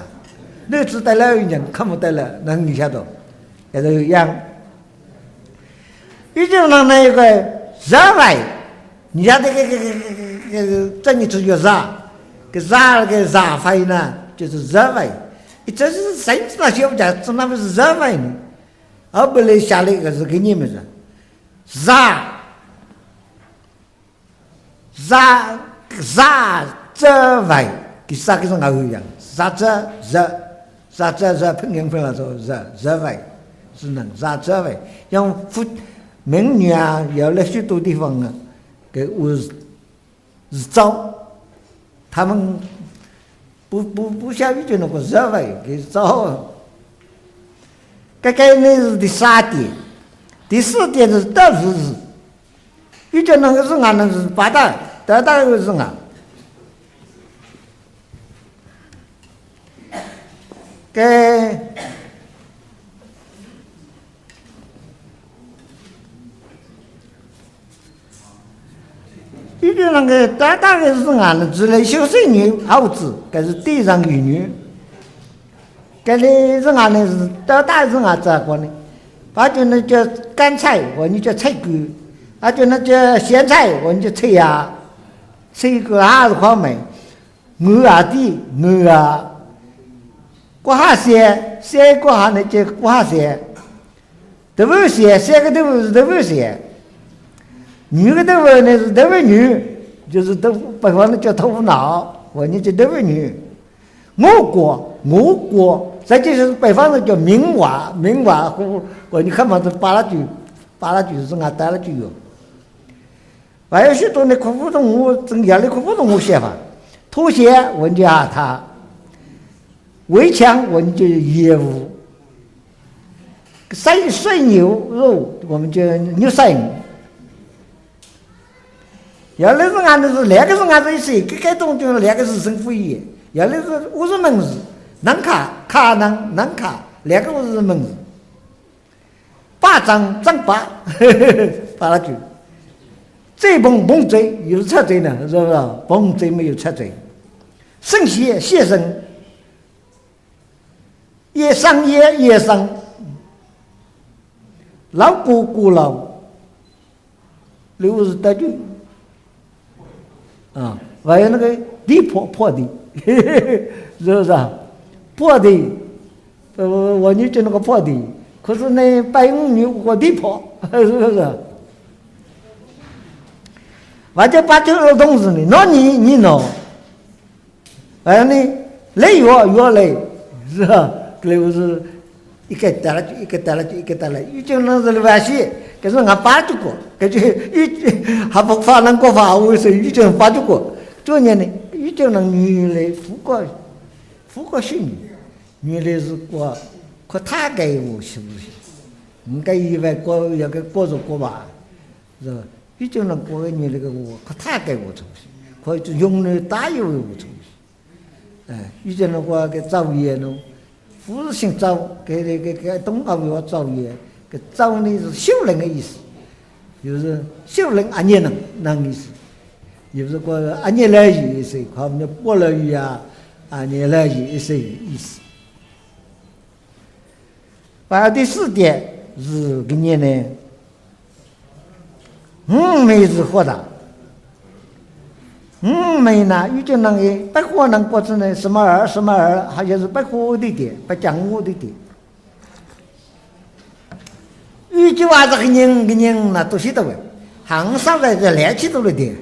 男子带老有娘，看不带了，那你晓得，也是一样。 有种人呢，有个热饭，你像这个，这个，这个，这个，这你只有热，个热，个热饭呢，就是热饭。这是谁知道晓不得，这那么是热饭呢？后不来下来个是给你们说，热， 热，热热饭，给啥个是外头一样？热热热，热热热，拼音拼了之后，热热饭，是能热热饭。像福，美女啊，有了许多地方啊，给我是，是招，他们 不，不，不下雨就能够热饭，给烧。这个呢是第三点，第四点是得是字，有的那个是俺那是八大，得大个是俺。该 一个那个大大个是俺们自来修水女好子，该是地上有女。该里是俺们是大大是俺这个呢，把就那叫干菜，我们叫菜根，啊就那叫咸菜，我们叫菜芽，菜根还是好买。 牛啊的，牛啊。刮下山，山刮下呢叫刮下山。豆腐山，山个豆腐是豆腐山。牛个豆腐呢是豆腐牛，就是豆腐，北方人叫豆腐脑，我们叫豆腐牛。我国，我国，这就是北方人叫明华，明华，我，我们看嘛是扒拉句，扒拉句是俺带了句哟。 还有许多呢，看不懂我，真要的看不懂我写法。拖鞋，我们叫阿塔；围墙，我们叫野狐；塞，塞牛肉，我们叫牛塞。原来是俺们是，那个是俺们是，这个东西那个是政府也，原来是五十门字，难看。卡能，能卡，两个字是门字。八张，张八，八了九。嘴碰，碰嘴，又是插嘴呢，是不是？碰嘴没有插嘴。圣贤，先生，也生也，也生。老古，古老。 六字搭句。啊，还有那个地破，破地，是不是啊？破地，呃，我女叫那个破地，可是呢，白云女叫地破，是不是啊？还叫八九儿童子呢，那你，你喏， 哎，你来越，越来，是吧？搿个是一个带了就一个带了就一个带了，有种人是来些，可是俺八九个，可是有，还不发能够发，我说有种八九个，中间呢，有种人原来富过，富过心，原来是过，可他给我是不是？应该以为过，要给过着过吧，是吧？有种人过个原来个我，可他给我出去，可以用来打有我出去。 哎，以前辰光搿赵岩喏，勿是姓赵，搿搿搿搿东吴叫赵岩，搿赵呢是秀人个意思，就是秀人阿热人，那意思。也是个阿热来意思，好像波兰语啊，阿热来意思意思。 排第四点是搿年呢，五梅是活的。五梅呢，有种人个白话能过去呢，什么儿什么儿，还就是白话的点，白讲话的点。有句话是个人个人呢，都晓得个，行上来是来起多了点。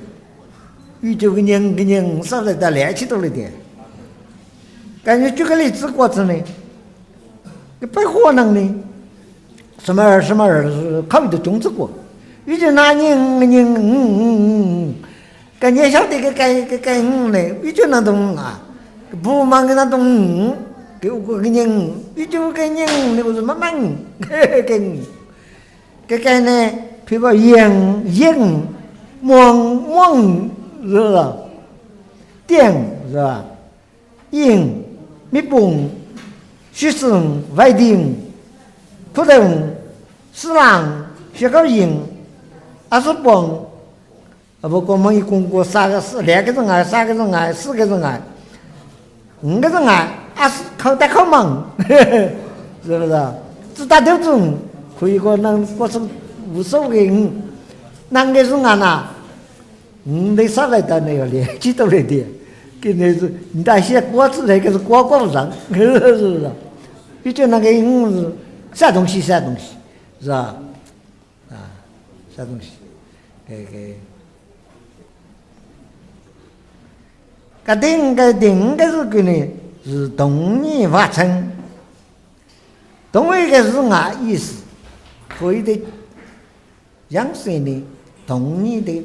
有句个人个人上来的来起多了点。感觉举个例子过去呢， 搿白话能呢，什么什么是考的中子过，有种那人人嗯嗯嗯，搿人晓得搿搿搿搿嗯呢，有种那种啊，不忙个那种嗯，搿个个人，有种个人呢，我是慢慢嗯，搿嗯，搿个呢，譬如讲，应应，望望，是不是？点，是吧？ 应、密崩、许生、外丁、苦等、四郎、雪糕应、阿是崩。啊，不过我们一共过三个四，两个人啊，三个人啊，四个人啊，五个人啊，阿是口袋口忙，是不是？只打头中，可以讲能过出无数个五，那个是俺呐。 嗯，你上来的那个年纪都来的，跟那是你那些瓜子那个是瓜瓜不上，是不是？你就那个嗯，啥东西啥东西，是吧？啊，啥东西，搿个，搿定个定个是搿呢，是童年发生，同一个是俺意思，可以的。 样式呢，童年的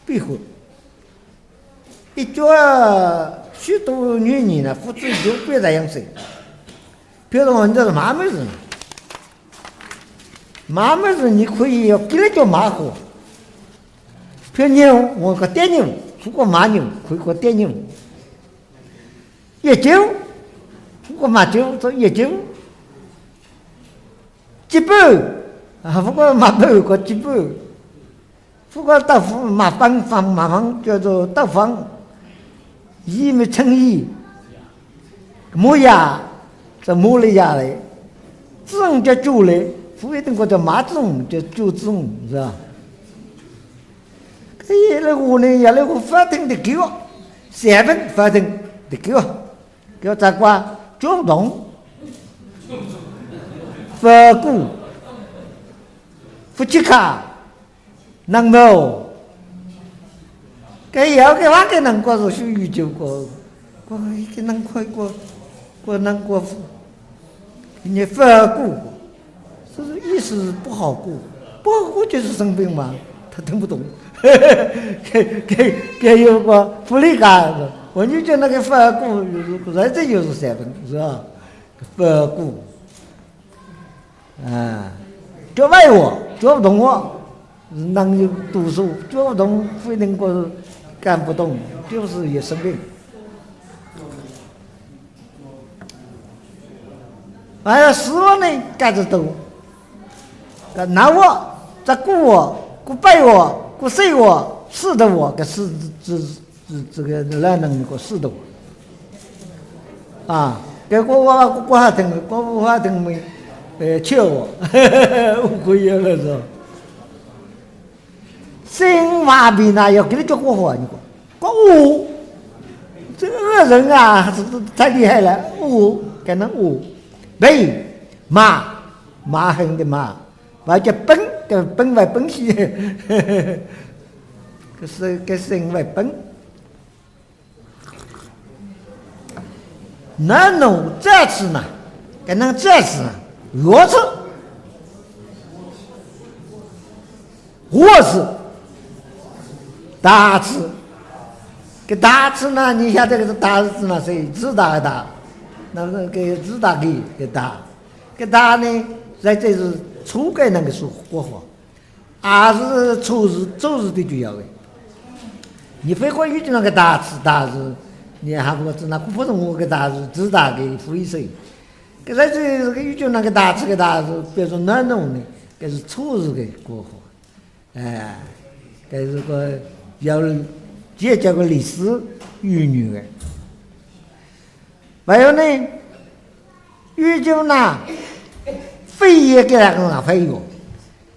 变化。一叫许多女人呢，付出就变这样式。比如说，你这是妈妈子，妈妈子你可以要给了叫妈好。比如牛，我个爹牛，不过妈牛，可以个爹牛。一九，不过妈九，做一九。 粢粑，啊，不过麻粑叫粢粑，不过豆腐麻粉粉麻粉叫做豆粉，伊么称伊，磨牙，这磨了牙嘞，粢叫猪嘞，不一定叫做麻粢，叫猪粢，是吧？搿一来我呢，也来我发听的狗，三分发听的狗。 叫啥个？叫勿动。勿顾。勿去看。能无？搿要搿话搿能讲是属于就讲，讲一个能看过，过能过，人家勿顾。 这是意思是不好过，不好过就是生病嘛，他听不懂。搿搿搿有个福利卡，我就叫那个勿好过，就是来这就是三分，是吧？勿好过。啊，叫外我，叫勿动我，能有读书，叫勿动，非能够干不动，就是也生病。哎呀，师傅呢，搿只多。搿南学，搿古学，搿北学，搿西学，师徒学，搿师，这，这，这个哪能个师徒学？啊，搿个我，我，我还听，我，我还听没，呃，笑话，我可以了是吧？心话边呢，要给你叫国学，你讲，讲学，这个人啊，是，是太厉害了，学，搿能学。对，骂，骂人的骂，还叫笨，搿笨还笨些，搿是，搿是因为笨。 那侬这次呢？搿能这次呢？学字，学字，大字。搿大字呢，你晓得搿个大字呢，是字大个大，那么搿字大个个大。搿大呢，在这是初改那个是国学。 也是初字，初字的就要个。你非管有句那个大字，大字，你还不过只那不是我个大字，字大个非是。搿在这个有句那个大字个大字，比如说南农呢，搿是初字个国学，哎，搿是个要结交个历史渊源个。还有呢，有句呢，非也给那个非有。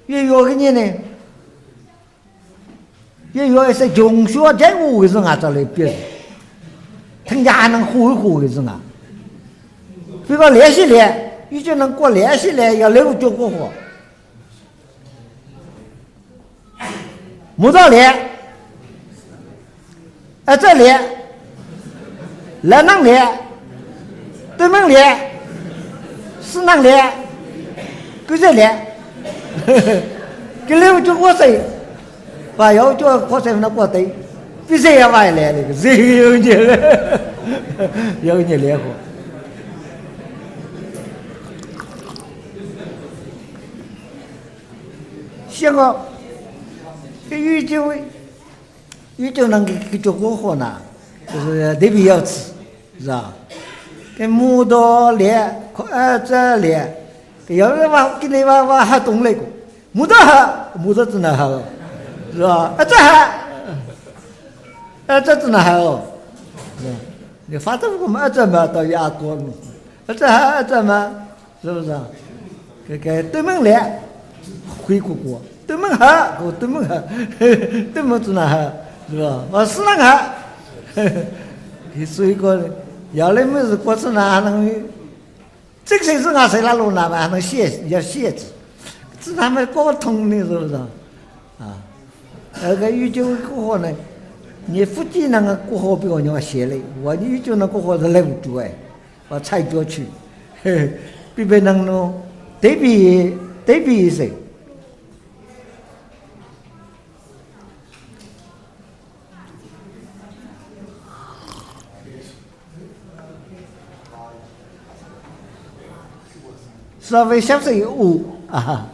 越学个人呢，越学一些穷学简学个人啊，再来比，听见还能火一火个人啊。比如练习练，有句能过练习练，要来五句国学。木造练， 啊，这里，来那里，对门里，是那里，跟这里，跟里就过水，把要就过水那过对，比谁也晚来那个，这个有点，有点连火。现在，这有机会。 有句能给，给叫国学呢，就是特别要吃，是吧？跟木头练，可二这练，要是话，给你话，话还懂那个，木头好，木头真的好，是吧？啊，这好，啊，这真的好哦，是吧？你发这个嘛，这嘛，到牙多了，啊，这好，啊，这嘛， 是不是啊？搿个对门来，回过过，对门好，我对门好，对门子那好，是吧？我是那个好。所以讲，要来么是过去哪能，这个是俺谁拉路那嘛，还能写，要写字，这他们沟通的，是不是啊？啊，那个有句国学呢，你福建那个国学比我牛写嘞，我有句那国学是来不及哎。 我猜过去，嘿，比别人呢，对比，对比一些。稍微小声一点啊。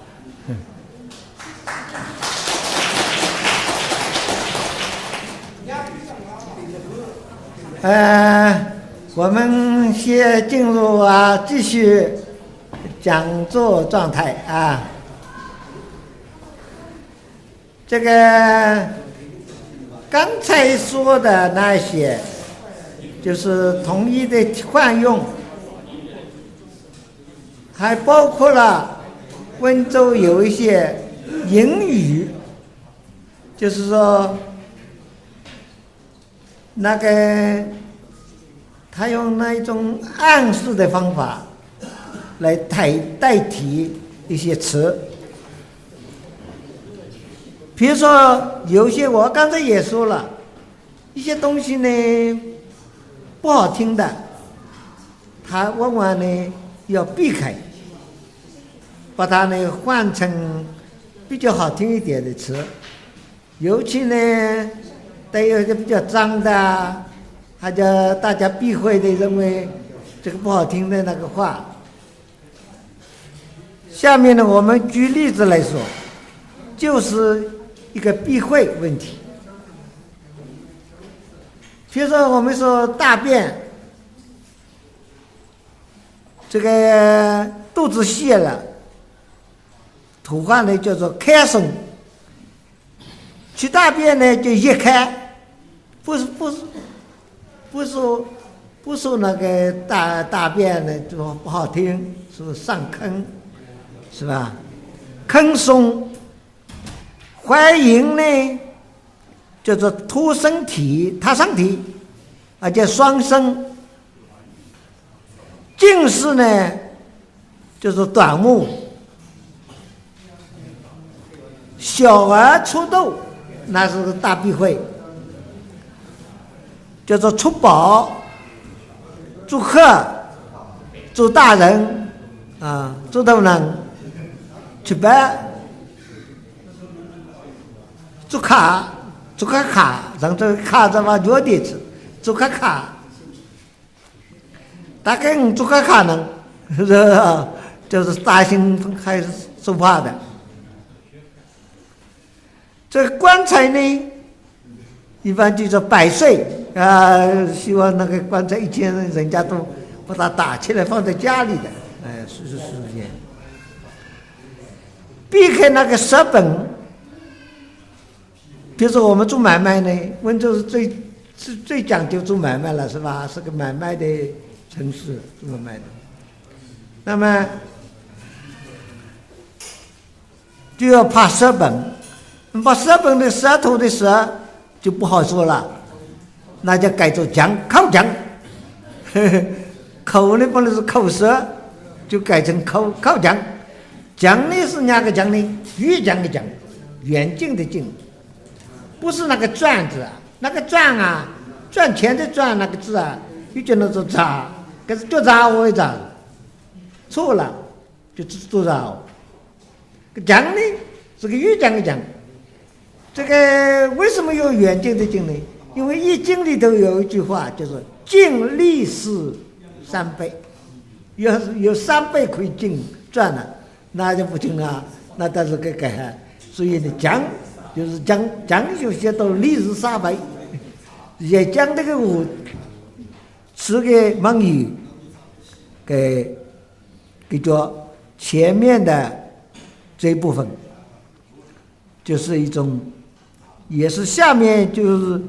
呃，我们先进入啊，继续讲座状态啊。这个刚才说的那些，就是统一的惯用，还包括了温州有一些隐语，就是说 那个，他用那一种暗示的方法来代，代替一些词。比如说，有些我刚才也说了，一些东西呢，不好听的，他往往呢要避开，把它呢换成比较好听一点的词。 尤其呢，带有一些比较脏的啊，还叫大家避讳的，认为这个不好听的那个话。下面呢，我们举例子来说，就是一个避讳问题。比如说，我们说大便，这个肚子写了，土话呢叫做开松，去大便呢就一开，不是不是不是不是那个大大便呢就不好听，是上坑，是吧？坑松，怀孕呢叫做托身体，托身体，啊叫双生。 进士呢，就是短目。小儿出头，那是大避讳，叫做出宝、祝贺、祝大人啊，祝大人，出宝、祝卡、祝卡卡，让这个卡子往远点去，祝卡卡。 大概五十个可能，是吧？就是大型还是受怕的。这棺材呢，一般就是百岁啊，希望那个棺材一千人家都把它打起来放在家里的，哎，是是是这样。避开那个蝕本， 比如说我们做买卖呢，温州是最是最讲究做买卖了，是吧？是个买卖的城市，做买卖的。那么就要怕蝕本，那么蝕本的，舌头的舌就不好说了，那就改做强，口强。口呢本来是口舌，就改成口口强。强呢是哪个强呢？越强的强，远近的近。 不是那个赚字啊，那个赚啊，赚钱的赚那个字啊，又叫那做账，可是做账我也账，错了，就做做账。讲呢，是个越讲越讲。这个为什么有远近的近呢？因为《易经》里头有一句话，就是“近利是三倍”，有有三倍可以进赚了。 那就不行啊，那但是该改啊。所以呢，讲就是讲讲有些道理是啥白，也讲这个我是个网友，给给做前面的这一部分，就是一种，也是下面就是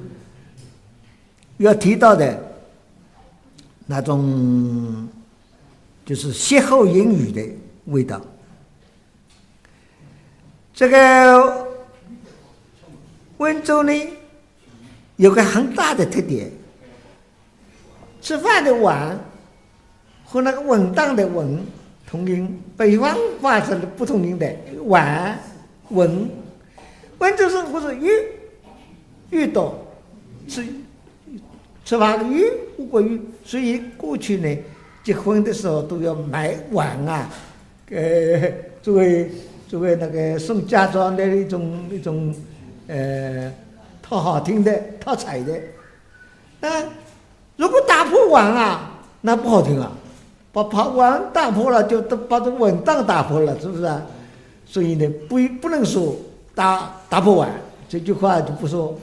要提到的那种，就是歇后英语的味道。 这个温州呢，有个很大的特点，吃饭的碗和那个稳当的稳同音，北方话是不同音的，碗、稳。温州人不是越越多，吃 吃饭个越，不过越，所以过去呢，结婚的时候都要买碗啊，呃，作为作为那个送嫁妆的一种一种，呃，讨好听的、讨彩的。那如果打破碗啊，那不好听啊。 把把碗打破了，就把这稳当打破了，是不是啊？所以呢，不不能说打打破碗，这句话就不说。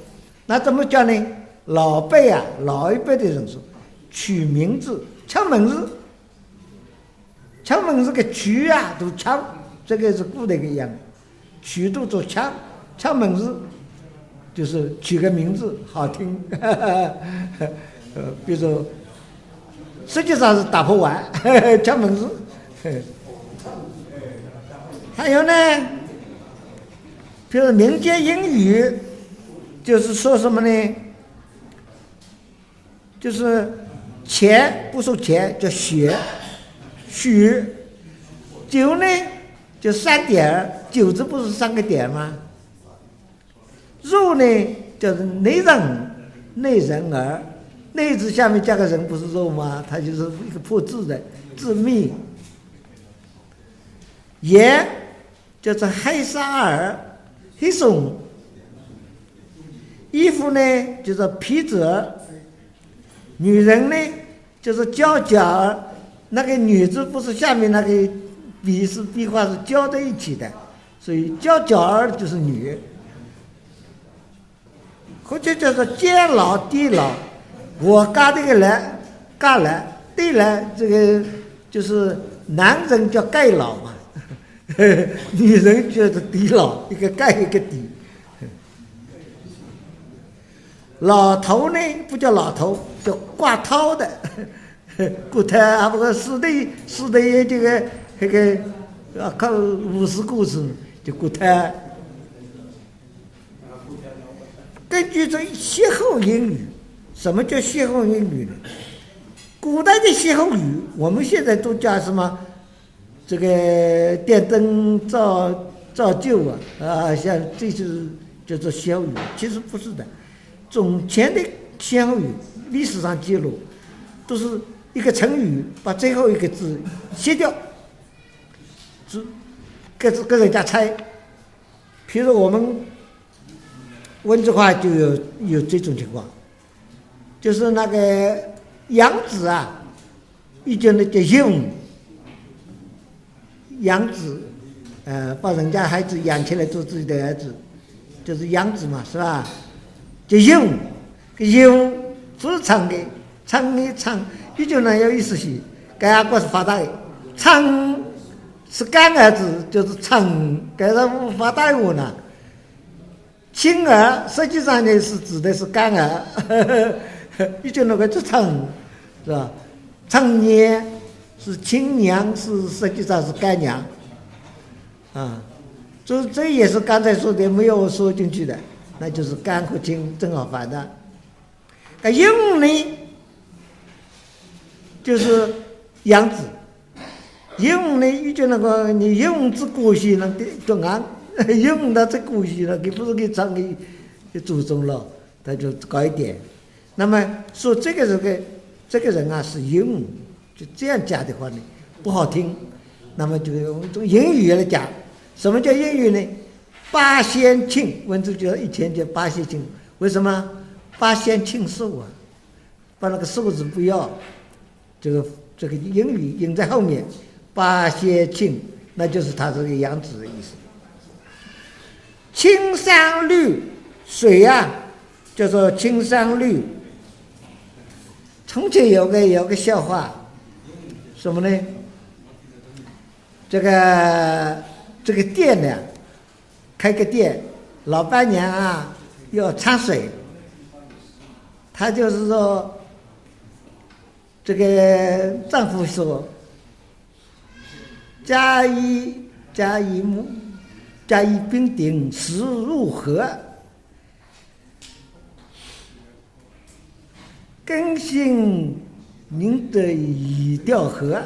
那怎么讲呢？老辈啊，老一辈的人说，取名字，取名字，取名字个取啊，都取，这个是古代个样。 取都做抢，抢名字，就是取个名字好听。呃，比如说，实际上是打破碗，抢名字。还有呢，比如民间谚语，就是说什么呢？ 就是钱，不说钱，叫血，血。酒呢，就三点儿，酒字不是三个点儿吗？肉呢，叫做内人，内人儿，内字下面加个人，不是肉吗？它就是一个破字的，字密。盐， 叫做黑砂儿，黑松。衣服呢，叫做皮子儿。女人呢，叫做娇脚儿。那个女字不是下面那个笔是笔画是交在一起的，所以娇脚儿就是女。 或者叫做贱佬、低佬，我家这个人，家人，对了，这个就是男人叫盖佬嘛，女人就是底佬，一个盖一个底。老头呢，不叫老头，叫刮头的，刮头啊，不过是的，是的，这个，这个，啊，看武士故事，就刮头。根据这歇后英语，什么叫歇后英语呢？古代的歇后语，我们现在都叫什么？这个电灯照，照旧啊，啊，像这就是叫做歇后语，其实不是的。从前的歇后语，历史上记录，都是一个成语，把最后一个字歇掉，只，跟，跟人家猜。譬如我们温州话就有，有这种情况，就是那个养子啊，以前的叫养，养子，呃，把人家孩子养起来做自己的儿子，就是养子嘛，是吧？叫养，养，不是唱的，唱的唱，以前呢有意思些，搿样过是发达的，唱是干儿子，就是唱，搿是勿发达闲话呢。 青儿实际上呢是指的是干儿，以前那个职称，是吧？青娘是青娘，是实际上是干娘，啊，这，这也是刚才说的没有说进去的，那就是干和青正好反的。搿养呢，就是养子。养呢，以前那个，你养子过去那个，就俺，养到这过去了，你不是给唱给，给祖宗了，他就高一点。那么说这个，这个，这个人啊是养，就这样加的话呢，不好听。那么就用这种英语来讲，什么叫英语呢？八仙庆，温州叫，以前叫八仙庆，为什么？八仙庆寿啊，把那个寿字不要，这个，这个英语印在后面，八仙庆，那就是他这个养子的意思。青山绿水啊，叫做青山绿。从前有个，有个笑话，什么呢？这个，这个店呢，开个店，老板娘啊要插水，她就是说，这个丈夫说，甲乙，甲乙木，甲乙丙丁时入河，更新人得已调和。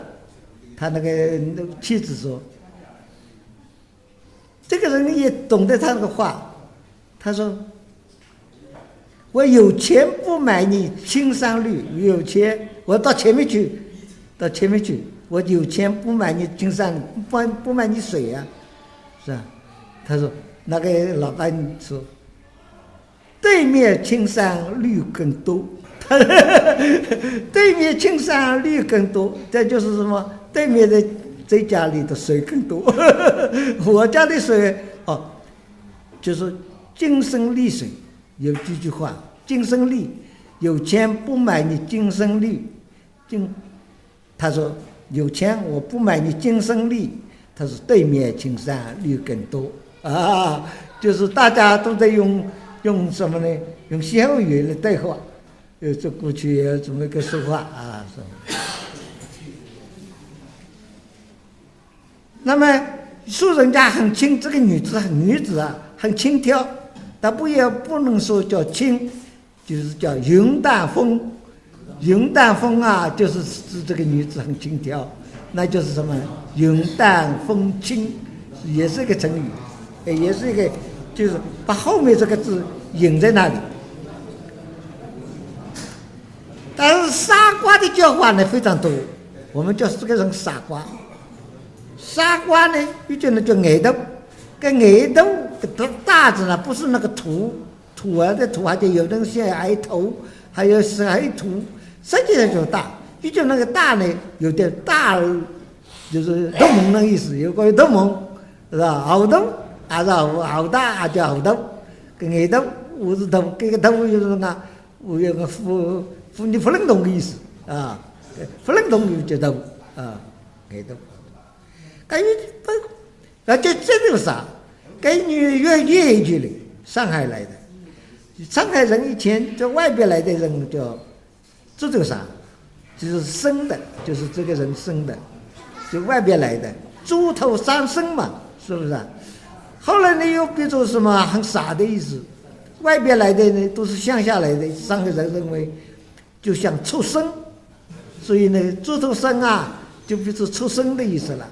他那个，那个妻子说，这个人也懂得他那个话，他说，我有钱不买你青山绿，有钱我到前面去，到前面去，我有钱不买你青山绿，不，不买你水啊，是吧？他说，那个老板说，对面青山绿更多，对面青山绿更多，这就是什么？对面的这家里的水更多，我家的水，哦，就是青山绿水。 有几句话，青山绿，有钱不买你青山绿，青，他说，有钱我不买你青山绿，他说对面青山绿更多啊，就是大家都在用，用什么呢？用歇后语来对话，呃，这过去也有这么一个说法啊，是吧？那么说人家很轻，这个女子很，女子啊，很轻佻，但不也不能说叫轻，就是叫云淡风。云淡风啊，就是指这个女子很轻佻，那就是什么？云淡风轻，也是一个成语，哎，也是一个，就是把后面这个字引在那里。但是傻瓜的叫法呢非常多，我们叫这个人傻瓜。 傻瓜呢，有种人叫呆头，搿呆头搿个大字呢，不是那个土，土儿的土，还叫有的人写哀头，还有是哀土，实际上就是大。有种人个大呢，有点大，就是大懵的意思，有个大懵，是吧？呆头，还是呆，呆大，还叫呆头，搿呆头，我是头，搿个头就是讲，我有个勿，勿，你勿认同的意思啊，勿认同就叫头啊。该都，搿又勿，搿叫这个啥？搿又越越剧嘞，上海来的。上海人以前在外边来的人叫这个啥？就是生的，就是这个人生的，就外边来的，猪头三牲嘛，是不是啊？后来呢，又变成什么很傻的意思，外边来的呢，都是乡下来的，上海人认为就像畜生，所以呢，猪头生啊，就变成畜生的意思了。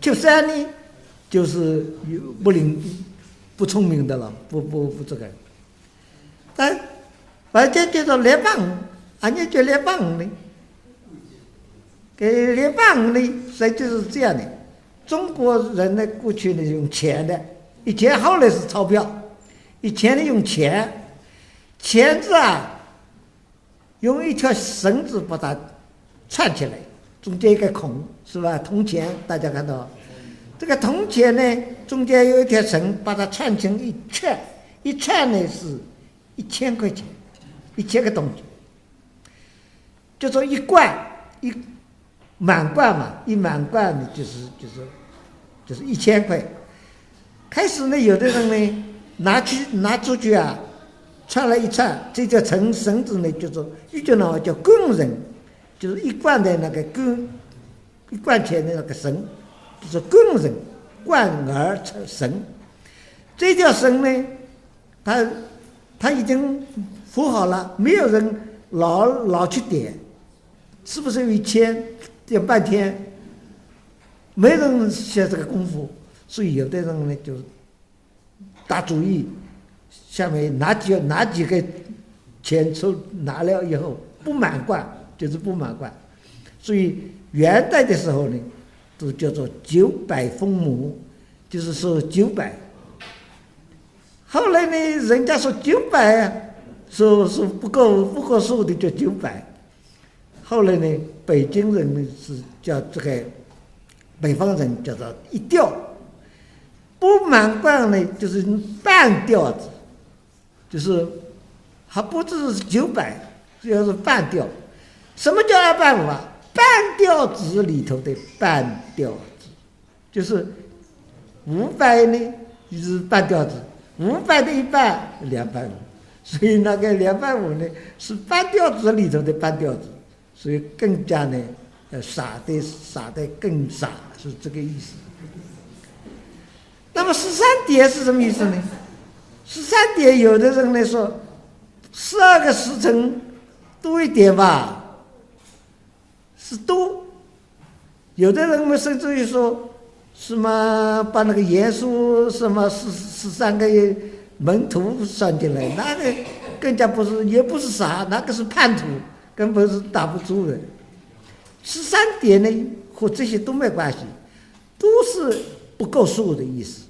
畜生呢，就是有不灵、不聪明的了，不不不这个。但而且叫做猎蚌，人家叫猎蚌呢，搿猎蚌呢，实际是这样的。中国人呢，过去呢用钱的，以前后来是钞票，以前呢用钱，钱字啊，用一条绳子把它串起来，中间一个孔，是吧？铜钱，大家看到，这个铜钱呢，中间有一条绳，把它串成一圈，一圈呢是一千块钱，一千个铜钱，就说一贯，一满贯嘛，一满贯呢就是就是就是一千块。开始呢，有的人呢拿去拿出去啊，串了一串，这条绳绳子呢，就说越南话叫棍绳，就是一贯的那个棍，一贯钱的那个绳，就是棍绳，贯而成绳。这条绳呢，它它已经铺好了，没有人老老去点，是不是有一千点半天？没人下这个功夫，所以有的人呢就打主意，下面拿几拿几个钱出拿了以后不满贯，就是不满贯。所以元代的时候呢，都叫做九百分母，就是说九百。后来呢，人家说九百啊，说说不够不够数的叫九百。后来呢，北京人呢是叫这个北方人叫做一吊，不满贯呢就是半吊子，就是还不只是九百，要是半吊。什么叫二半五啊？半吊子里头的半吊子，就是五百呢，就是半吊子，五百的一半，两百五。所以那个两百五呢，是半吊子里头的半吊子，所以更加呢，呃，傻的傻的更傻，是这个意思。那么十三点是什么意思呢？十三点，有的人来说，十二个时辰多一点吧，是多。有的人们甚至于说，什么把那个耶稣什么十十三个门徒算进来，那个更加不是，也不是傻，那个是叛徒，根本是打不住的。十三点呢，和这些都没关系，都是不够数的意思。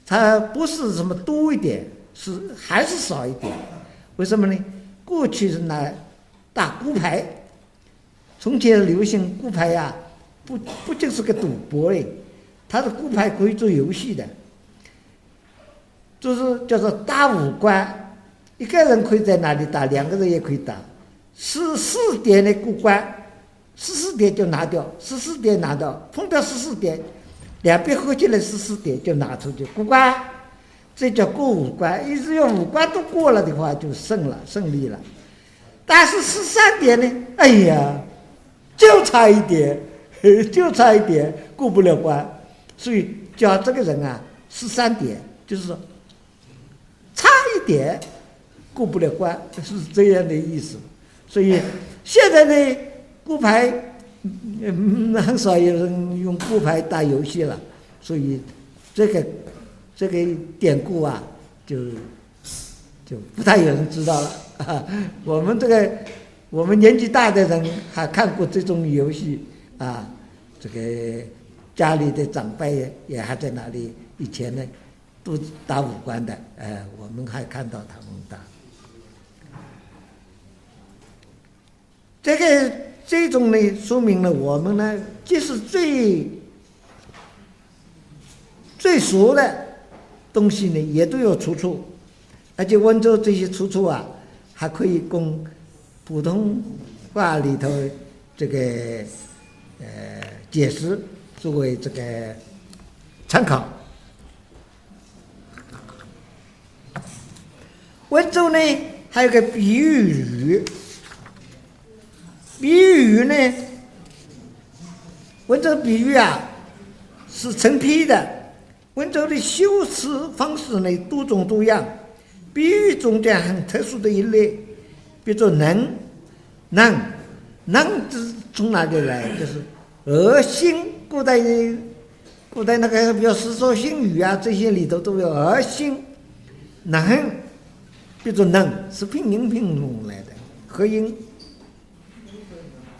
它不是什么多一点，是还是少一点。为什么呢？过去是拿大骨牌，从前流行骨牌呀，不不就是个赌博哎，它的骨牌可以做游戏的，就是叫做打五关，一个人可以在那里打，两个人也可以打，十四点的过关，十四点就拿掉，十四点拿到，碰到十四点，两边合起来十四点就拿出去过关，这叫过五关。意思要五关都过了的话，就胜了，胜利了。但是十三点呢，哎呀，就差一点，就差一点过不了关，所以叫这个人啊，十三点，就是说差一点过不了关，是这样的意思。所以现在呢，骨牌，嗯，很少有人用骨牌打游戏了，所以这个这个典故啊，就就不太有人知道了。我们这个我们年纪大的人还看过这种游戏啊，这个家里的长辈也还在那里，以前呢都打五关的，呃，我们还看到他们打。这个这种呢，说明了我们呢，即使最最熟的东西呢，也都有出处，而且温州这些出处啊，还可以供普通话里头这个呃解释，作为这个参考。温州呢，还有个比喻语，比喻语呢，温州比喻啊是成批的。 温州的修辞方式呢多种多样，比喻中间很特殊的一类，比如说能，能，能是从哪里来？就是而兴，古代古代那个比如说四书新语啊，这些里头都有而兴，能，比如说能是拼音拼出来的，合音。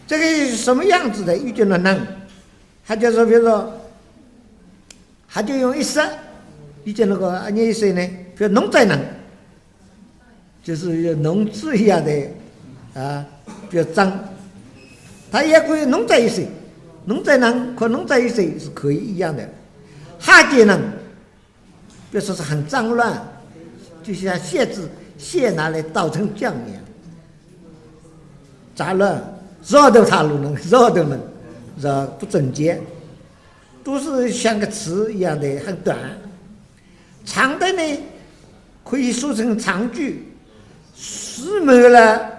这个是什么样子的？遇见了能，他就是比如说 他就用一说，遇见那个阿伲一说呢，比如侬再能，就是有侬仔一样的啊，比如张，他也可以侬再一说，侬再能和侬再一说是可以一样的。哈结能，比如说是很脏乱，就像蟹子，蟹拿来捣成酱一样，杂乱，绕头他路能，绕头能，绕不整洁。 都是像个词一样的，很短。长的呢，可以说成长句，是没了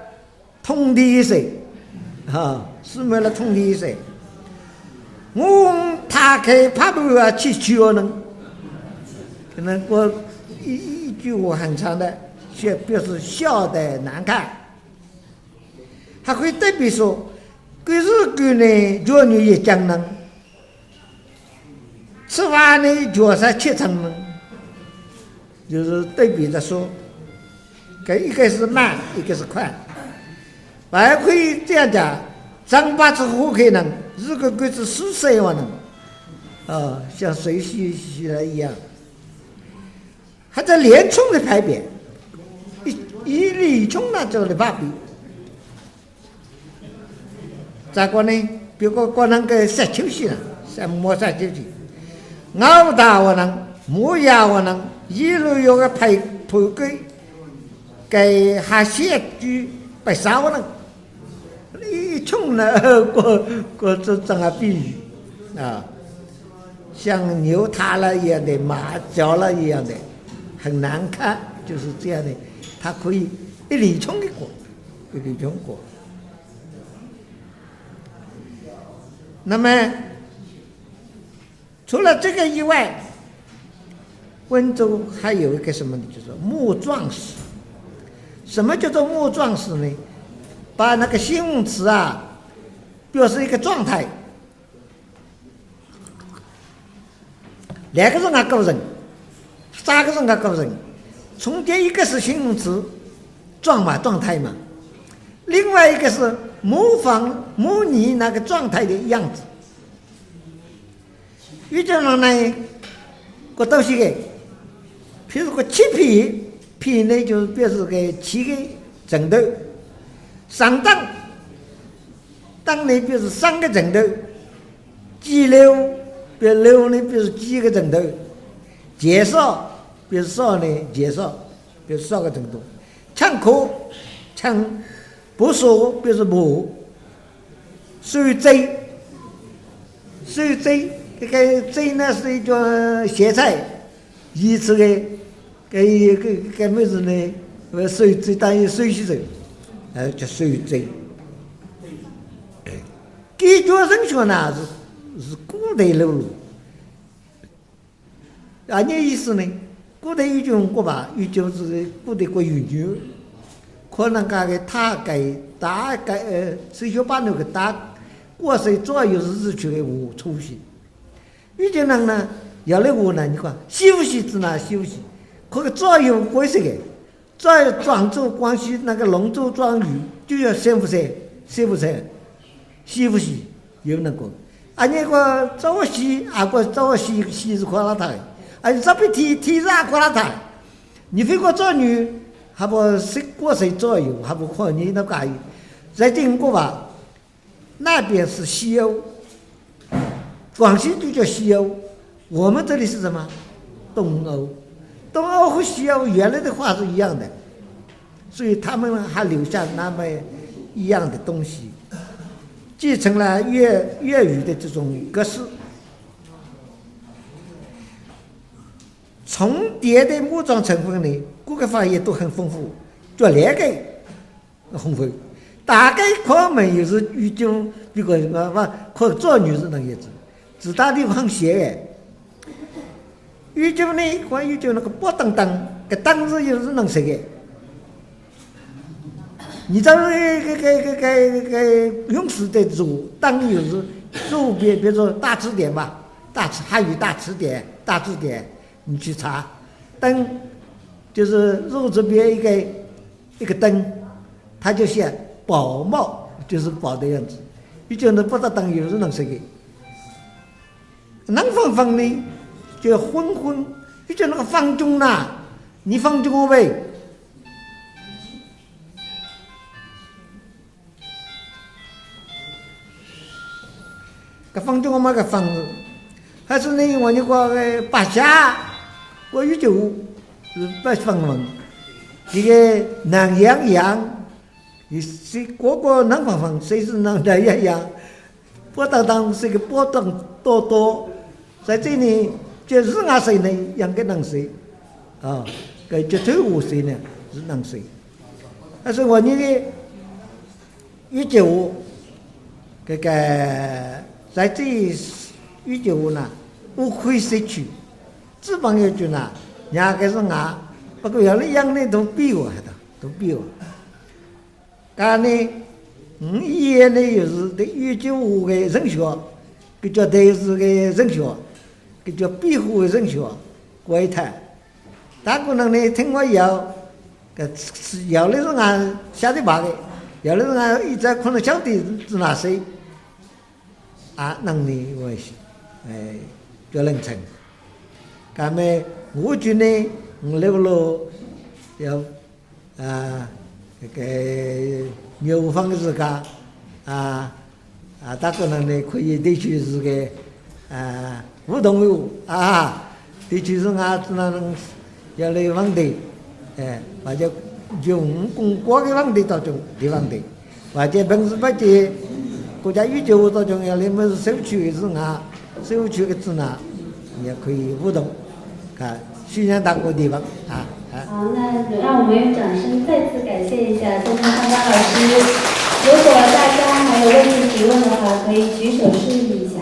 通体一说，啊，是没了通体一说。我打开拍板啊，去求能，可能我一一句话很长的，表表示笑得难看。还可以对比说，搿是搿呢，叫你也讲能。 吃饭呢，就是吃成呢，就是对比着说，搿一个是慢，一个是快。还可以这样讲，张八吃火开呢，如果搿只是水话呢，啊，像水洗洗了一样。还在连冲的排比，一一粒冲呢，这个排比。 再过呢，比如讲讲那个石球线啊，像摸石球线，熬大活呢，摸呀活呢，一路有个排排队，该还些句白烧呢，一冲呢，过过这这个比喻啊，像牛踏了一样的，马叫了一样的，很难看，就是这样的，它可以一粒冲一过。 给流传过。那么，除了这个以外，温州还有一个什么呢？就是木状势。什么叫做木状势呢？把那个形容词啊，表示一个状态。 两个人啊，个人，三个人啊，个人，中间一个是形容词，状嘛，状态嘛，另外一个是模仿、模拟那个状态的样子。有种人呢，个东西个，譬如个七品，品呢就是表示个七个程度，上档，档呢表示三个程度， 几流，比如流呢，比如几个程度，介绍，比如少呢，介绍，比如少个程度，唱歌，唱，不说，比如不，水醉，水醉，这个醉呢是一种咸菜，意思个，搿搿搿物事呢，呃，水醉，当然水洗头，呃，叫水醉。 解决人权呢，是是古代流露。啊，你意思呢？古代有种国吧，有种是古代国有权，可能讲个大概大概呃，十九八那个大，国水主要是指去个无出息。有种人呢，要来我呢，你看，洗不洗子呢，洗不洗，可个主要关系个。 在广州、广西那个龙舟庄鱼，就叫三不三，三不三，洗不洗，有能讲。啊，你个早洗，啊，个早洗，洗是快了他，啊，这边天，天是快了他，你非过做女，还不是过谁做有，还不看你那个，在中国吧， 那边是西欧，广西就叫西欧，我们这里是什么？东欧。东欧和西欧原来的话是一样的，所以他们还留下那么一样的东西。继承了粤，粤语的这种格式。重叠的木桩成分呢，各个方面都很丰富，就那个丰富。大概看门就是有种，比如讲什么，看作女是能样子，其他地方写的。有种呢，关于就那个波当当，搿当时就是能写的。你知道搿个，搿个，搿个，搿个用词的时候，当就是说别，比如说大词典吧，大词，汉语大词典、大字典，你去查，当就是如果这边一个，一个当，它就像宝帽，就是宝的样子。有种呢，波当当就是能写的。南方方呢，叫昏昏，有种那个方中呐，你方中呗。 搿方中嘛，搿方字，还是呢，我们讲个八家，我有就是八方门，这个南洋洋，也是个个南方方，谁是南，南洋洋，波当当是个波当多多，在这里就是俺谁呢，养个能谁，啊，搿就对我谁呢，是能谁。但是我那个 有句话，搿个在这有句话呢，勿可以失去。搿朋友句呢，两个是啊，不过要了养呢都比划的，都比划。搿呢，嗯，伊呢又是对有句话个人学，搿叫对是个人学，搿叫比划个人学，怪谈。 大姑娘呢，听我要，搿要来是俺晓得吧个，要来是俺一直可能晓得是哪谁，啊，能力我，哎，叫冷清。那么我觉得，我来不了，要，啊，这个有方式个，啊， 啊，大姑娘呢，可以对句是个，啊，互动哟，啊，对句是啊，只能要来问题，哎，或者就用功过个问题当中的问题，或者平时不见，国家有句话当中要来么是社区是啊，社区个子呢，也可以互动，啊，宣传大家地方，啊，啊。好，那让我们用掌声再次感谢一下孙中山老师。如果大家还有问题提问的话，可以举手示意一下。